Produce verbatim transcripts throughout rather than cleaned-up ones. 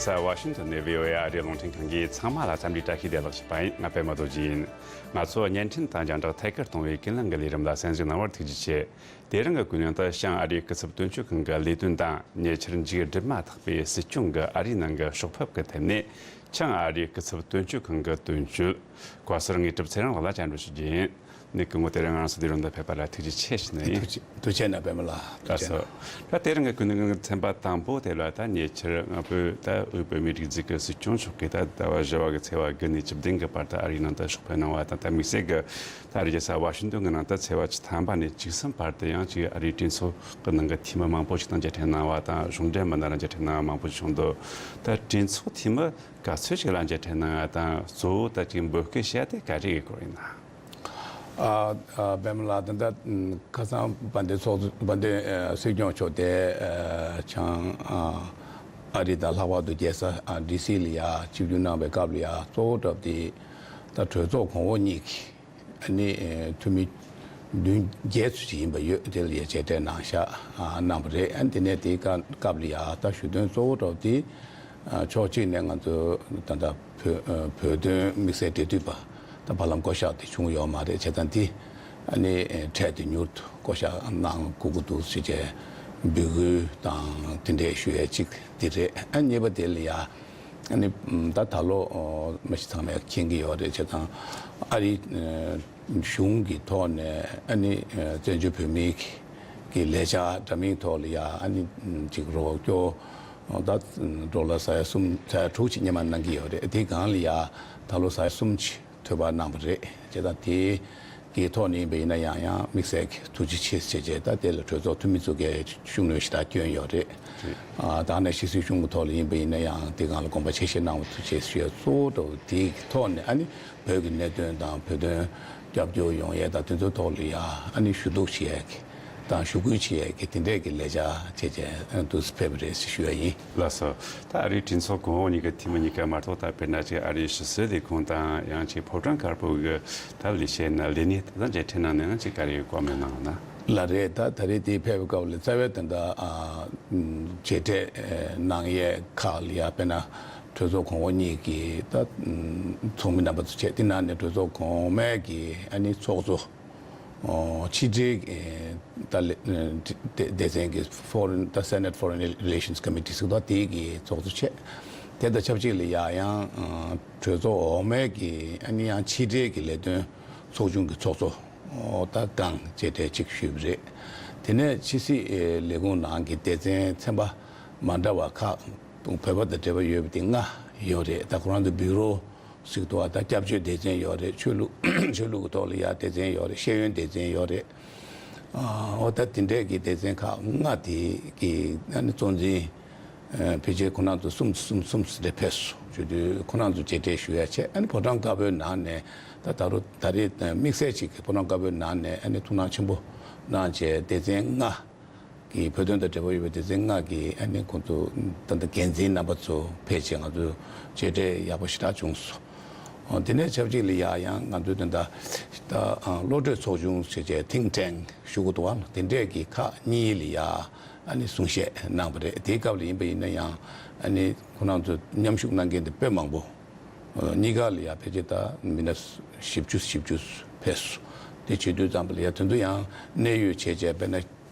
ས། ཝ་ཤིང་ཏོན་ནས་བྷི་ཨོ་ཨེ་ཨ་རིའི་རླུང་འཕྲིན་ཁང་གིས་ཚང་མ་ལ་འཚམས་འདྲི་བཀྲ་ཤིས་བདེ་ལེགས་ཞུས་པ་ཡིན། ང་པད་མ་རྡོ་རྗེ་ཡིན། ང་ཚོ་བརྙན་འཕྲིན་དང་རྒྱང་བསྒྲགས་ཐད་ཀར་གཏོང་བའི་ཀུན་གླེང་གི་ལས་རིམ་ལ་གསན་གཟིགས་གནང་བར་ཐུགས་རྗེ་ཆེ། དེ་རིང་གི་ཀུན་གླེང་དུ་བྱང་ཨ་རིའི་སྐུ་ཚབ་དོན་གཅོད་ཁང་གི་ལས་དོན་དང་ཉེ་ཆར་མཇུག་སྒྲིལ་མ་ཐག་པའི་སྲིད་སྐྱོང་གི་ཨ་རིའི་ནང་གི་ཕྱོགས་ཕེབས་ཀྱི་ཐད་ནས་བྱང་ཨ་རིའི་སྐུ་ཚབ་དོན་གཅོད་ཁང་གི་དོན་གཅོད་བཀའ་ཟུར་དངོས་གྲུབ་ཚེ་རིང་ལགས་ལ་བཅར་འདྲི་ཞུ་རྒྱུ་ཡིན། ནི་སྐུ་ངོ་དེ་རིང་ང་རང་ཚོ་འདིར་འདུ་ཕེབས་པ་ལ་ཐུགས་རྗེ་ཆེ་ཞུ་ནི་ཡིན། ཐུགས་རྗེ་ཐུགས་རྗེ་གནང་པད་མ་ལགས། ཐུགས་རྗེ་གནང་། ལགས་སོ། ད་དེ་རིང་གི་ཀུན་གླེང་གི་ཚན་པ་དང་པོ་དེ་ལ་ད་ཉེ་ཆར་ང་ཕོད་ད་དབུས་བོད་མིའི་སྒྲིག་འཛུགས་ཀྱི་སྲིད་སྐྱོང་མཆོག་གིས་ད་ཟླ་བ་བཞི་པ་གི་ཚེས་པ་དགུ་ནས་བཅུ་བདུན་གི་བར་དུ་ཨ་རིའི་ནང་དུ་ཕྱོགས་ཕེབས་གནང་བ་དང་། ད་དམིགས་བསལ་གྱི་ད་ཨ་རིའི་རྒྱལ་ས་ཝ་ཤིང་ཏོན་གྱི་ནང་དུ་ཚེས་པ་བཅུ་ཐམ་པ་ནས་བཅུ་གསུམ་བར་དུ་ཡང་ཅིག་ཨ་རིའི་གྲོས་ཚོགས་ཀྱི་ནང་གི་འཐུས་མི་མང་པོ་ཞིག་དང་མཇལ་འཕྲད་གནང་བ་དང་། གཞུང་འབྲེལ་མི་སྣ་ལ་མཇལ་འཕྲད་གནང་བ་མང་པོ་ཞིག་བྱུང་འདུག་ད་གྲོས་ཚོགས་འཐུས་མི་ག་ཚོད་ཅིག་ལ་མཇལ་འཕྲད་གནང་བ་དང་། གཙོ་བོ་ད་ཅིག་འབོད་སྐུལ་བྱས་ཏེ་ག་རེ་གི་སྐོར་ཡིན་ན། ཨ་ཨ་པད་མ་ལགས། ད་ལྟ་ཁ་སང་བན་དེ་ཚོགས་བན་དེ་ཨ་སྲིད་སྐྱོང་མཆོག་དེ་ཨ་བྱང་ཨ་ཨ་རི་དང་ལྷག་པར་དུ་རྒྱལ་ས་ཨ་ཌི་སི་ལ་ཡ་ཆིབས་བསྒྱུར་གནང་བའི་སྐབས་ལ་ཡ། གཙོ་བོ་གྲུབ་དེ་ད་གྲོས་ཚོགས་གོང་འོག་གཉིས་ཀྱི་ཨ་ནི་ཨ་འཐུས་མི་བདུན་བརྒྱད་ཙམ་ཞིག་ཡིན་པ་ཡོད། དེ་ལ་ཡ་མཇལ་འཕྲད་གནང་ཤག་ཨ་གནང་བ་རེད། ཨ་དེ་ནས་དེའི་སྐབས་སྐབས་ལ་ཡ་ད་ཞུ་དོན་གཙོ་བོ་གྲུབ་དེ་ཨ་ཕྱོགས་གཅིག་ནས་ང་ཚོ་ད་ལྟ་བོད་ཨ་བོད་དོན་དམིགས་བསལ་འབྲེལ་མཐུད་པ་ད་བར་ལམ་བསྐོ་གཞག་དེ་བྱུང་ཡོད་མ་རེད། བྱས་ཙང་དེ་ཨ་ནི་འཕྲལ་དུ་མྱུར་དུ་བསྐོ་གཞག་གནང་དགོས་ཀྱི་འདུག་ཟེར་བྱས་འབོད་སྐུལ་དང་དེ་འདྲས་ཞུ་ཡས་གཅིག་དེ་རེད། ཨ་གཉིས་པ་དེ་ལ་ཡ་ཨ་ནི་ད་ད་ལོ་མ་གཞི་ཚང་མས་མཁྱེན་གྱི་ཡོད་རེད། བྱས་ཙང་ཨ་རི་གཞུང་གི་ཐོག་ནས་ཨ་ནི་བཙན་བྱོལ་བོད་མིའི་གི་ལས་འཆར་འདྲ་མིན་ཐོག་ལ་ཡ་ཨ་ནི་ཅིག་རོགས་སྐྱོར་ད་ཌོ་ལར་ས་ཡ་གསུམ་ས་ཡ་དྲུག་ཅིག་སྔོན་མ་གནང་གི་ཡོད་རེད། དེ་སྒང་ལ་ཡ་ད་ལོ་ས་ཡ་གསུམ་ཅིག་ཐོལ་པ་གནང་བ་རེད། བྱས་ཙང་དེ་གི་ཐོག་ནས་ཡིན་པ་ཡིན་ན་ཡང་ཡང་དམིགས་བསལ་གྱི་ཐུགས་རྗེ་ཆེ་ཟེར་བྱས། ད་དེ་ལ་གྲོས་ཚོགས་འཐུས་མི་ཚོ་གིས་ཤུགས་སྣོན་ཞེ་དྲག་བསྐྱོན་ཡོད་རེད། ཨ་ད་ནང་བཞིན་སྲིད་གཞུང་གི་ཐོག་ལ་ཡིན་པ་ཡིན་ན་ཡང་དེ་སྒང་ལ་དགོངས་པ་ཆེ་བཞེས་གནང་བ་ཐུགས་རྗེ་ཆེ་ཞུ་ཡ་གཙོ་བོ་འདྲ་བོ་དེ་གི་ཐོག་ནས་ཨ་ནི་བོད་ཀྱི་གནད་དོན་དང་བོད་དོན་རྒྱབ་སྐྱོར་ཡོང་ཡས་དང་དེ་ཚོའི་ཐོག་ལ་ཡ་ཨ་ནི་ཞུ་གཏུག་བྱེད་ཡས་ཀྱི་དང་ཞུ་སྐུལ་བྱེད་ཡས་ཀྱི་དེ་འདྲས་ཀྱི་ལས་འཆར་བྱས་བྱས་འདུག་སེ་ཕེབས་པ་རེད་ཟེར་ཞུ་ཡ་ཡིན། ལགས་སོ། ད་ཨ་རིའི་གྲོས་ཚོགས་གོང་འོག་གཉིས་ཀྱི་འཐུས་མི་གཉིས་ཀ་མ་གཏོགས། ད་དཔེར་ན་ཅིག་ཨ་རིའི་ཕྱི་སྲིད་ལས་ཁུངས་དང་ཡང་ཅིག་ཕོ་བྲང་དཀར་པོ་གི་ད་ལས་བྱེད་ན་ལས་སྣེ་ད་ལྟ་མཇལ་འཕྲད་གནང་ནས་ཅིག་ག་རེ་བཀའ་མོལ་གནང་ན། ལགས་རེད། ད་ད་རེས་དེ་ཕེབས་པའི་སྐབས་ལ་རྩ་བའི་ད་ལྟ་ཨ་མཇལ་འཕྲད་གནང་ཡས་ཁག་ལ་ཡ་དཔེར་ན་གྲོས་ཚོགས་གོང་འོག་གཉིས་ཀྱི་ད་ཚོགས་མི་རྣམ་པ་ཚོ་བྱས། དེ་ནང་ནས་གྲོས་ཚོགས་གོང་མའི་གི་ཨ་ནི་ཚོགས་གཙོ། ཨོ་ཕྱི་འབྲེལ་ཨེ་ད་ལེ་ཨེ་སྡེ་སྡེ་ཚན་གྱི་Foreign ད་Senate Foreign Relations Committee ཟེར་དུས་དེ་གི་ཚོགས་གཙོ་བྱས། དེ་དང་ཆབས་ཅིག་ལ་ཡ་ཡང་ཨ་གྲོས་ཚོགས་འོག་མའི་གི་ཨ་ནི་ཡང་ཕྱི་འབྲེལ་གྱི་ལས་དོན་ཚོགས་ཆུང་གི་ཚོགས་གཙོ་ཨོ་ད་གང་མཇལ་འཕྲད་ཅིག་ཞུས་པ་རེད། དེ་ནས་ཕྱི་སྲིད་ཨེ་ལས་ཁུངས་ནང་གི་སྡེ་ཚན་ཚན་པ་མ་འདྲ་བ་ཁག་བོད་པ་དང་འབྲེལ་བ་ཡོད་པ་དེ་ལྔ་ཡོད་རེད། ད་ཁོ་རང་ཚོ་བྷུ་རོ་ཟེར་གྱི་འདུག་བ། ད་སྐྱབས་བཅོལ་སྡེ་ཚན་ཡོད་རེད། ཆོས་ལུགས་ཆོས་ལུགས་ཀྱི་ཐོག་ལ་ཡ་སྡེ་ཚན་ཡོད་རེད། ཤེས་ཡོན་སྡེ་ཚན་ཡོད་རེད། ཨ་འོ་ད་དེ་འདྲས་ཀྱི་སྡེ་ཚན་ཁག་ལྔ་དེ་གི་ཨ་ནི་གཙོ་འཛིན་ཨ་ཕལ་ཆེར་ཁོ་རང་ཚོ་གསུམ་གསུམ་གསུམ་ཟེར་ཏེ་ཕེབས་སོང་། བྱས་དུས་ཁོ་རང་ཚོ་མཇལ་འཕྲད་ཞུ་ཡ་བྱས། ཨ་ནི་ཕོ་བྲང་དཀར་པོའི་ནང་ནས་ད་ད་རུང་ད་རེས་དམིགས་བསལ་ཅིག་གི་ཕོ་བྲང་དཀར་པོའི་ནང་ནས་ཨ་ནི་ཐུགས་སྣང་ཆེན་པོ་གནང་བྱས། སྡེ་ཚན་ལྔ་གི་བོད་དོན་དང་འབྲེལ་བ་ཡོད་པའི་སྡེ་ཚན་ལྔ་གི་ཨ་ནི་ཁོང་ཚོ་ད་ལྟ་འགན་འཛིན་རྣམ་པ་ཚོ་ཕེབས་བྱས་ང་ཚོ་མཇལ་འཕྲད་ཡག་པོ་ཞེ་དྲག་བྱུང་སོང་། ཨོ་དེ་ནས་ཆབས་ཅིག་ལ་ཡ་ཡང་ང་ཚོའི་ད་ལྟ་ད་ཨ་བློ་གྲོས་ཚོགས་ཆུང་ཞེས་བྱས་Think Tank ཞུ་གི་འདུག་བ། དེ་འདྲས་ཀྱི་ཁག་གཉིས་ལ་ཡ་ཨ་ནི་གསུང་བཤད་གནང་བ་རེད། དེའི་སྐབས་ལ་ཡིན་པ་ཡིན་ན་ཡང་ཨ་ནི་ཁོ་རང་ཚོ་མཉམ་ཞུགས་གནང་མཁན་དེ་དཔེ་མང་པོ། ཨ་གཉིས་ཀ་ལ་ཡ་ཕལ་ཆེར་ད་མི་སྣ་བཞི་བཅུ་བཞི་བཅུ་ཕེབས་སོང་། དེ་བྱེད་དུས་ཙམ་པ་ལ་ཡ་དེ་ཚོ་ཡང་གནད་ཡོད་བྱས་བྱས་དཔེར་ན།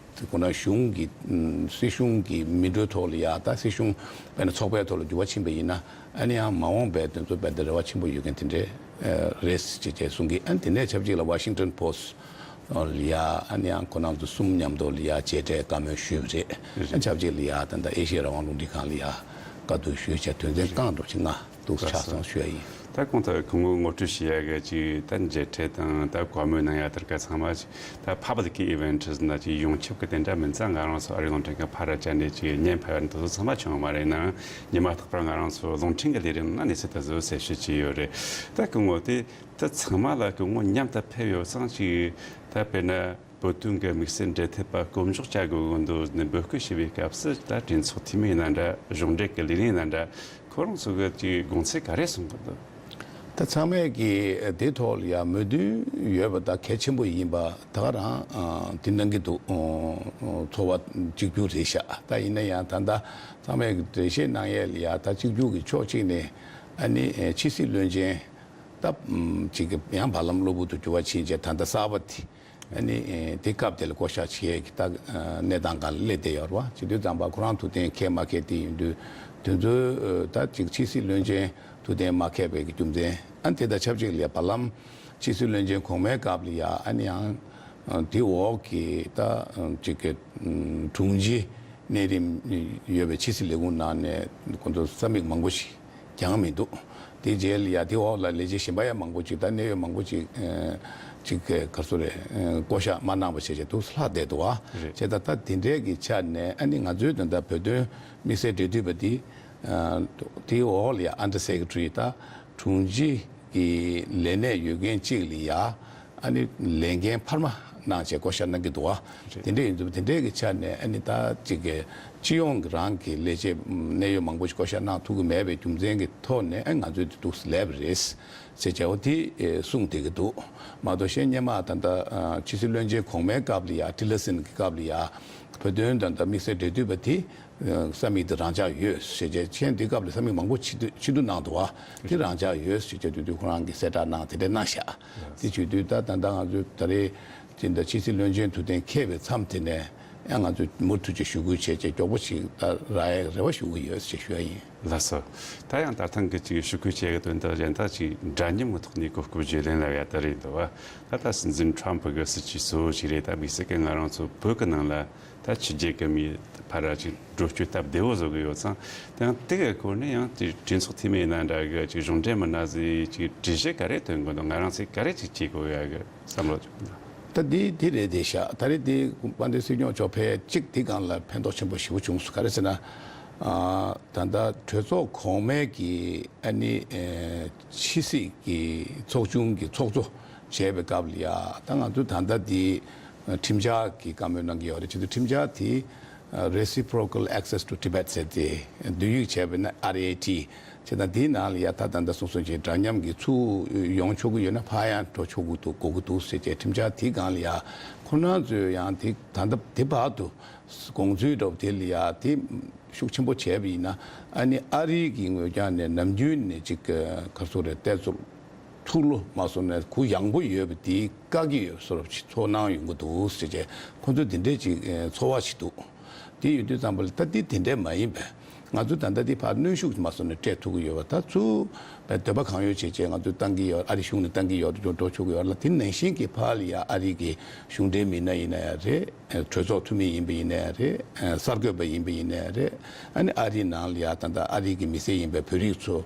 ཁོ་ན་གཞུང་གི་ཨམ་སྲིད་གཞུང་གི་མི་འགྲོའི་ཐོག་ལ་ཡ་ད་སྲིད་གཞུང་དཔེར་ན་ཚོགས་པའི་ཐོག་ལ་འགྱུར་བ་ཕྱིན་པ་ཡིན་ན་ཨ་ནི་ཡང་མ་འོངས་པའི་དོན་ཚོགས་པའི་ད་རེ་བ་ཆེན་པོ་ཡོད་མཁན་དེ་འདྲས་ཨ་རེད་ཅེས་བཅས་གསུང་གི། ཨ་ནི་དེ་ནས་ཆབས་ཅིག་ལ་Washington Post་ལ་ཡ་ཨ་ནི་ཡང་ཁོ་རང་ཚོ་གསུམ་མཉམ་དུ་ལ་ཡ་མཇལ་འཕྲད་བཀའ་མོལ་ཞུས་པ་རེད། ཨ་ཆབས་ཅིག་ལ་ཡ་ད་ལྟ་ཨེ་ཤེ་ཡ་རང་དབང་རླུང་འཕྲིན་ཁང་ལ་ཡ་བཀའ་བསྡུར་ཞུས་བྱས་དོན་ཚན་རྐང་འགྲོ་ཆེ་ལྔ། འདུག་ཆགས་སོང་ཞུ་ཡ་ཡིན། ད་གོང་དུ་སྐུ་ངོ་ངོ་སྤྲོད་བྱེད་ཡ་གི་ཅིག་ད་མཇལ་འཕྲད་དང་ད་བཀའ་མོལ་གནང་ཡ་དེར་ཀ་ཚང་མ་ཅིག་ད་public events་ན་ཅིག་ཡོངས་ཁྱབ་ཀྱི་དེ་འདྲ་མིན་ཙང་། ང་རང་ཚོ་ཨ་རིའི་རླུང་འཕྲིན་ཁང་ཕར་ར་བཅར་ནས་ཅིག་བརྙན་ཕབ་ཡ་འདི་ཚོ་ཚང་མ་བྱུང་བ་མ་རེད་ནའང་། ཉི་མ་རྟག་པར་ང་རང་ཚོ་རླུང་འཕྲིན་གྱི་ལས་རིམ་ནང་གནས་ཚུལ་དེ་ཚོ་གསལ་བཤད་བྱས་ཡོད་རེད། ད་སྐུ་ངོ་དེ་ད་ཚང་མ་ལ་སྐུ་ངོ་མཉམ་དུ་ཕེབས་ཡོད་ཙང་ཅིག་ད་དཔེར་ན། བོད་དོན་གྱི་དམིགས་བསལ་འབྲེལ་མཐུད་པ་བསྐོ་འཇོག་བྱ་དགོས་ཀྱི་འདུག་ནས་འབོད་སྐུལ་བྱེད་པའི་སྐབས་སུ། ད་གྲོས་ཚོགས་འཐུས་མི་ཡིན་ན་འདྲ། གཞུང་འབྲེལ་གྱི་ལས་སྣེ་ཡིན་ན་འདྲ། ཁོ་རང་ཚོ་གི་ཅིག་དགོངས་ཚུལ་ག་རེ་གསུང་གི་འདུག་ད་ ཚང་མས་ཀྱི་དེ་ཐོག་ལ་ཡང་མོས་མཐུན་ཡོད་པ་ད་གལ་ཆེན་པོ་ཡིན་པ་ད་ག་རང་དེ་གནང་གི་འདུག་ཚོར་བ་གཅིག་གྱུར་རེད་ཤག་ད་ཡིན་ན་ཡང་ད་ལྟ་ཚང་མས་ཀྱི་འགྲེལ་བཤད་གནང་ཡས་ལ་ཡང་ད་གཅིག་གྱུར་གྱི་ཕྱོགས་གཅིག་ནས་ཨ་ནི་ཕྱི་སྲིད་བློན་ཆེན་ད་ཅིག་གི་ཡང་བར་ལམ་གློ་བུར་དུ་འགྱུར་བ་ཕྱིན་རྗེས་ད་ལྟ་གསར་པ་དེ། ཨ་ནི་དེ་སྐབས་དེ་ལ་བསྐོ་བཞག་བྱེད་ཀྱི་ད་གནས་སྟངས་སྒང་ལ་སླེབས་བསྡད་ཡོད་རེད་བ། བྱེད་དུས་ཙམ་པ་ཁོ་རང་ཐུགས་གཏན་འཁེལ་མ་འཁེལ་དེ་ཡིན་དུས་དེ་ཚོའི་ད་ཅིག་ཕྱི་སྲིད་བློན་ཆེན་ཐུགས་གཏན་མ་འཁེལ་བའི་རྒྱུ་མཚན་ཨ་ནི་དེ་དང་ཆབས་ཅིག་ལ་བར་ལམ་ཕྱི་སྲིད་བློན་ཆེན་གོང་མའི་སྐབས་ལ་ཡ་ཨ་ནི་ཡང་དེ་འོག་གི་ད་ཅིག་གི་དྲུང་ཆེ་གནས་རིམ་ཡོད་པའི་ཕྱི་སྲིད་ལས་ཁུངས་ནང་ནས་ཁོ་ཚོ་ས་མིག་མང་པོ་ཞིག་ཀྱང་མི་འདུག་དེ་རྗེས་ལ་ཡ་དེ་འོག་ལ་ལས་བྱེད་གཞན་པ་ཡང་མང་པོ་ཅིག་ད་གནད་ཡོད་མང་པོ་ཅིག་ཅིག་ག་རེ་ཟེར་རེད། བསྐོ་བཞག་མ་གནང་བ་བྱས་བྱས་འདུག་ལྷག་བསྡད་འདུག་ཨ། རེད། བྱས་ད་ད་དེ་འདྲའི་གི་ཆ་ནས་ཨ་ནི་ང་ཚོའི་དོན་དག་བོད་དོན་དམིགས་བསལ་འབྲེལ་མཐུད་པ་དེ་དེའི་འོག་ལ་ཡ་ཨན་ཌར་སེ་ཀེ་ཊ་རི་ད་དྲུང་ཆེ་གི་ལས་གནས་ཡོད་མཁན་གཅིག་ལ་ཡ་ཨ་ནི་ལས་འགན་འཕར་མ་གནང་བྱས་བསྐོ་བཞག་གནང་གི་འདུག་བ། རེད། དེ་འདྲ་ཡིན་དུས་དེ་འདྲའི་གི་ཆ་ནས་ཨ་ནི་ད་ཅིག་གི་སྤྱི་ཡོངས་ཀྱི་རང་གི་ལས་བྱེད་གནད་ཡོད་མང་པོ་ཞིག་བསྐོ་བཞག་གནང་ཐུབ་ཀྱི་མེད་པའི་རྒྱུ་མཚན་གྱི་ཐོག་ནས་ཨ་ང་ཚོས་དེ་འདུག་སེ་ལས་པ་རེད་ཟེར་བྱས་འོ་དེ་གསུངས་བསྡད་ཀྱི་འདུག་མ་གཏོགས་གཞན་སྔོན་མ་ད་ལྟ་ཕྱི་སྲིད་བློན་ཆེན་གོང་མའི་སྐབས་ལ་ཡ་ཊི་ལར་སན་གྱི་སྐབས་ལ་ཡ་བོད་དོན་དང་ད་དམིགས་བསལ་འབྲེལ་མཐུད་པ་དེ། ས་མིག་དེ་རང་འཇགས་ཡོད་ཞེས་བྱས་མཆན་དེའི་སྐབས་ལ་ས་མིག་མང་པོ་ཕྱིར་བསྡུ་ཕྱིར་བསྡུ་གནང་འདུག་བ། དེ་རང་འཇགས་ཡོད་ཞེས་བྱས་དུས་དུས་ཁོ་རང་གིས་གསལ་བསྒྲགས་གནང་དེ་འདྲ་གནང་ཤག་དེ་བྱེད་དུས་ད་ད་ལྟ་ང་ཚོས་ད་རེས་དེ་འདྲ་ཕྱི་སྲིད་བློན་ཆེན་ཐུགས་གཏན་འཁེལ་བའི་མཚམས་དེ་ནས་ཡང་ང་ཚོས་མུ་མཐུད་ཀྱི་ཞུ་སྐུལ་བྱས་རྗེས་མགྱོགས་པོ་ཞིག་ད་རག་ཡའི་རེ་བ་ཞུ་གི་ཡོད་ཞེས་ཞུ་ཡ་ཡིན། ལགས་སོ། ད་ཡང་ད་ཐེངས་ཀྱི་ཅིག་ཞུ་སྐུལ་བྱས་ཀྱི་དོན་དག་གཞན་དག་ཅིག་འདྲ་མཉམ་གྱི་ཐོག་ནས་གོ་སྐབས་བརྗེ་ལེན་ལབ་ཡ་ད་རེད་འདུག་བ། ད་ལྟ་སྲིད་འཛིན་ཁྲམ་ཕུ་གི་སྲིད་ཇུས་གཙོ་བོ་ཞིག་རེད། ད་དམིགས་བསལ་གྱི་ང་རང་ཚོ་བོད་ཀྱི་ནང་ལ། ད་ཕྱི་རྒྱལ་ཁབ་མིའི་ཕར་ཅིག་འགྲོ་སྐྱོད་སྟབས་བདེ་བོ་བཟོ་གི་ཡོད་ཙང་། དེ་ཡང་དེ་གའི་སྐོར་ནས་ཡང་ཅིག་གྲོས་ཚོགས་འཐུས་མི་ཡིན་ན་འདྲ་གི་ཅིག་གཞུང་འབྲེལ་མི་སྣ་ཚོས་ཅིག་འགྲེལ་བཤད་ག་རེ་སྟོན་དགོས་འདུག་ང་རང་ཚོས་ག་རེ་ཅིག་བྱེད་དགོས་ཡ་གི་བསམ་བློ་ཅིག་ད་འདི་འདི་རེད་དེ་ཤག་ད་རེས་འདི་དཔལ་ལྡན་སྲིད་སྐྱོང་མཆོག་ཕེབས་གཅིག་འདི་སྒང་ལ་ཕན་ཐོགས་ཆེན་པོ་ཞེ་པོ་བྱུང་སོང་། ག་རེ་ཟེར་ན། ཨ་ད་ལྟ་གྲོས་ཚོགས་གོང་མའི་གི་ཨ་ནི་ཨེ་ཕྱི་སྲིད་ཀྱི་ཚོགས་ཆུང་གི་ཚོགས་གཙོ་བྱས་པའི་སྐབས་ལ་ཡ་ད་ང་ཚོ་ད་ལྟ་འདི་ཁྲིམས་འཆར་གྱི་བཀའ་མོལ་གནང་གི་ཡོད་རེད། བྱས་ཙང་ཁྲིམས་འཆར་དེ་Reciprocal Access to Tibet ཟེར་ཏེ་བསྡུས་ཡིག་བྱས་པ་ཡིན་ན་ཨར་ཨེ་ཊི་བྱས་ཙང་དེའི་ནང་ལ་ཡ་ད་ད་ལྟ་སོ་སོ་ཅིག་འདྲ་མཉམ་གྱི་ཚུར་ཡོང་ཆོག་གི་ཡོད་ན་ཕར་ཡང་འགྲོ་ཆོག་གི་འདུག་དགོས་ཀྱི་འདུག་ཟེར་བྱས་ཁྲིམས་འཆར་དེའི་སྒང་ལ་ཡ་ཁོ་རང་ཚོས་ཡང་དེ་ད་ལྟ་དེ་བར་དུ་དགོངས་ཚུལ་འདྲ་པོ་དེ་ལ་ཡ་དེ་ཤུགས་ཆེན་པོ་བྱས་པ་ཡིན་ན་ཨ་ནི་ཨ་རི་གི་ངོས་རྒྱང་ནས་ནམ་རྒྱུན་ནས་ཅིག་ག་རེ་ཟེར་རེད། ཏོག་ཙམ་ཐུགས་བློ་མ་སོང་ནས་གུ་ཡངས་པོ་ཡོད་པ་དེ་བཀག་གི་ཡོད་བཟོ་འདྲ་ཅིག་ཚོར་སྣང་ཡོང་གི་འདུག་ཟེར་བྱས་ཁོ་ཚོ་དེ་འདྲས་ཅིག་ཚོར་བ་ཞིག་འདུག་དེ་ཡོད་དུས་ཙམ་པ་ལ་ད་འདི་དེ་འདྲས་མ་ཡིན་པས་ང་ཚོ་ད་ལྟ་འདི་ཕར་གནོན་ཤུགས་མ་སོང་ནས་སྤྲད་ཐུབ་ཀྱི་ཡོད་པ། ད་ཚུར་བའི་འདོད་པ་གང་ཡོད་བྱས་བྱས་ང་ཚོས་བཏང་གི་ཡོད། ཨ་རི་གཞུང་ནས་བཏང་གི་ཡོད་འགྲོ་འགྲོ་ཆོག་གི་ཡོད་ལ། དེ་ནང་བཞིན་གྱི་ཕར་ལ་ཡ་ཨ་རི་གི་གཞུང་འབྲེལ་མི་སྣ་ཡིན་ན་ཡང་རེད། གྲོས་ཚོགས་འཐུས་མི་ཡིན་པ་ཡིན་ན་ཡང་རེད། གསར་འགོད་པ་ཡིན་པ་ཡིན་ན་ཡང་རེད། ཨ་ནི་ཨ་རི་ནང་ལ་ཡ་ད་ལྟ་ཨ་རི་གི་མི་སེར་ཡིན་པའི་བོད་རིགས་ཚོ་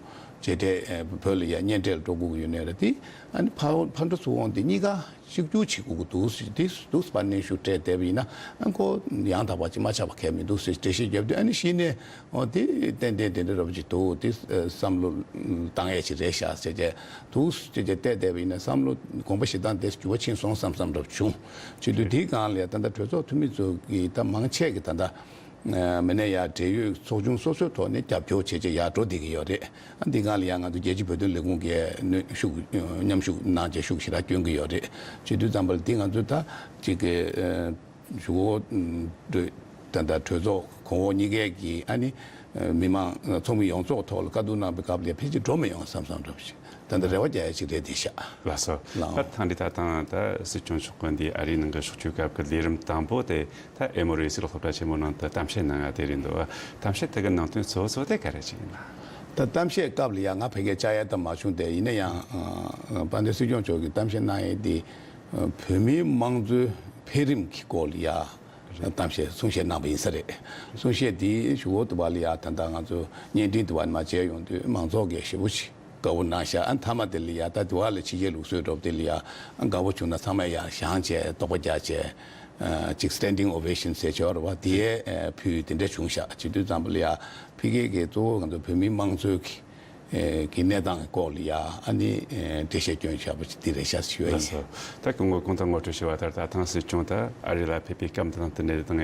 མཇལ་འཕྲད་བོད་ལ་ཡ་གཉེན་འཕྲད་ལ་འགྲོ་དགོས་ཀྱི་ཡོད་ན་ཡང་རེད། དེ་ཨ་ནི་ཕར་ཕར་འགྲོ་ཚུར་འོང་དེ་གཉིས་ཀ་གཅིག་གྱུར་བྱེད་དགོས་ཀྱི་འདུག་ཟེར། དེ་འདུག་སེ་ཕར་གནོན་ཤུགས་སྤྲད་བསྡད་པ་ཡིན་ན་ཨ་ཁོ་ཡང་དག་པ་ཅིག་མ་ཆགས་པ་གལ་མི་འདུག་ཟེར་འགྲེལ་བཤད་བརྒྱབ་དུས་ཨ་ནི་གཞི་ནས་འོ་དེ་ཏན་ཏན་དེ་འདྲ་འདྲ་པོ་ཅིག་འདུག་དེ་བསམ་བློ་བཏང་ཡས་ཅིག་རེད་ཤག་ཟེར་བྱས་འདུག་ཟེར་བྱས་བལྟས་བསྡད་པ་ཡིན་ན་བསམ་བློ་དགོངས་པ་བཞེས་སྟངས་དེ་འགྱུར་བ་ཕྱིན་སོང་བསམ་བསམ་འདྲ་པོ་བྱུང་། བྱེད་དུས་དེའི་སྒང་ལ་ད་ལྟ་གྲོས་ཚོགས་འཐུས་མི་ཚོ་གིས་ད་མང་ཆེ་གིས་ད་ལྟ། མི་སྣ་ཡ་འབྲེལ་ཡོད་ཚོགས་ཆུང་སོ་སོའི་ཐོག་ནས་རྒྱབ་སྐྱོར་བྱས་བྱས་ཡར་འགྲོ་བསྡད་ཀྱི་ཡོད་རེད། ཨ་འདི་སྒང་ལ་ཡང་ང་ཚོ་རྒྱལ་སྤྱིའི་བོད་དོན་ལས་ཁུངས་ཀྱིས་གནོན་ཤུགས་མཉམ་ཞུགས་གནང་བྱས་ཤུགས་ཞེ་དྲག་བསྐྱོན་གྱི་ཡོད་རེད། བྱེད་དུས་ཙམ་པ་ལ་འདི་ང་ཚོ་ད་ཅིག་གི་གཞུག་གུ་ད་ལྟ་གྲོས་ཚོགས་གོང་འོག་གཉིས་ཀའི་གི་ཨ་ནི་མི་མང་ཚོགས་མི་ཡོངས་རྫོགས་ཐོག་ལ་བཀའ་བསྡུར་གནང་བའི་སྐབས་ལ་ཕལ་ཆེར་འགྲོ་མི་ཡོང་བསམ་བསམ་འདྲ་པོ་ཞིག་ད་ལྟ་རེ་བ་རྒྱག་ཡ་ཅིག་རེད་དེ་ཤག་ལགས་སོ། ལགས། ད་ཐེངས་འདི་ད་ཐེངས་ད་སྲིད་སྐྱོང་མཆོག་གིས་འདི་ཨ་རིའི་ནང་གི་ཕྱོགས་བསྐྱོད་སྐབས་ཀྱི་ལས་རིམ་དང་པོ་དེ་ད་ཨེ་མོ་རི་ཡི་སློབ་གྲྭ་ཆེན་མོ་ནང་དུ་གཏམ་བཤད་གནང་ཡ་དེ་རེད་འདུག་གཏམ་བཤད་དེ་གི་ནང་དོན་གཙོ་བོ་གཙོ་བོ་དེ་ག་རེ་ཅིག་ཡིན་ན། ད་གཏམ་བཤད་སྐབས་ལ་ཡང་ང་ཕ་གིར་བཅར་ཡ་ད་མ་བྱུང་སྟེ། ཡིན་ན་ཡང་དཔལ་ལྡན་སྲིད་སྐྱོང་མཆོག་གིས་གཏམ་བཤད་གནང་ཡས་དེ་བོད་མིའི་དམངས་གཙོའི་འཕེལ་རིམ་གྱི་སྐོར་ལ་ཡ་གཏམ་བཤད་གསུང་བཤད་གནང་བ་ཡིན་ས་རེད། གསུང་བཤད་དེ་གཞུག་གུ་དུ་བ་ལ་ཡ་ད་ལྟ་ང་ཚོ་བརྙན་འཕྲིན་དུ་བ་ནས་མར་མཇལ་ཡོང་དུས་མང་ཚོགས་ཀྱིས་ཞེ་པོ་ཅིག་དགའ་བོ་གནང་ཤག་ཨ་མཐའ་མ་དེ་ལ་ཡ་ད་དུ་བ་ལ་ཕྱི་རྒྱལ་ལུགས་སྲོལ་འདྲ་པོ་དེ་ལ་ཡ་དགའ་བོ་བྱུང་ན་ཚང་མས་ཡ་བཞེངས་བྱས་སྟོབས་པ་རྒྱག་བྱས་ཅིག་standing ovation ཟེར་ཆོག་རེད་བ། དེ་ཕུལ་དེ་འདྲ་བྱུང་ཤག་བྱེད་དུས་ཙམ་པ་ལ་ཡ་ཕ་གི་གི་གཙོ་བོ་ང་ཚོ་བོད་མིའི་དམངས་གཙོའི་གི་ ཨེ་གི་གནས་སྟངས་ཀྱི་སྐོར་ལ་ཡ་ཨ་ནི་ཨེ་འགྲེལ་བཤད་སྐྱོན་བཞག་པ་ཅིག་འདི་རེད་ཤག་ཞུ་བ་ཡིན། ལགས་སོ། ད་སྐུ་ངོ་གོང་དུ་ངོ་སྤྲོད་ཞུས་པ་ལྟར་ད་ཐང་སྲིད་སྐྱོང་ད་ཨ་རི་ལ་ཕེབས་པའི་སྐབས་དང་དེ་ནས་དང་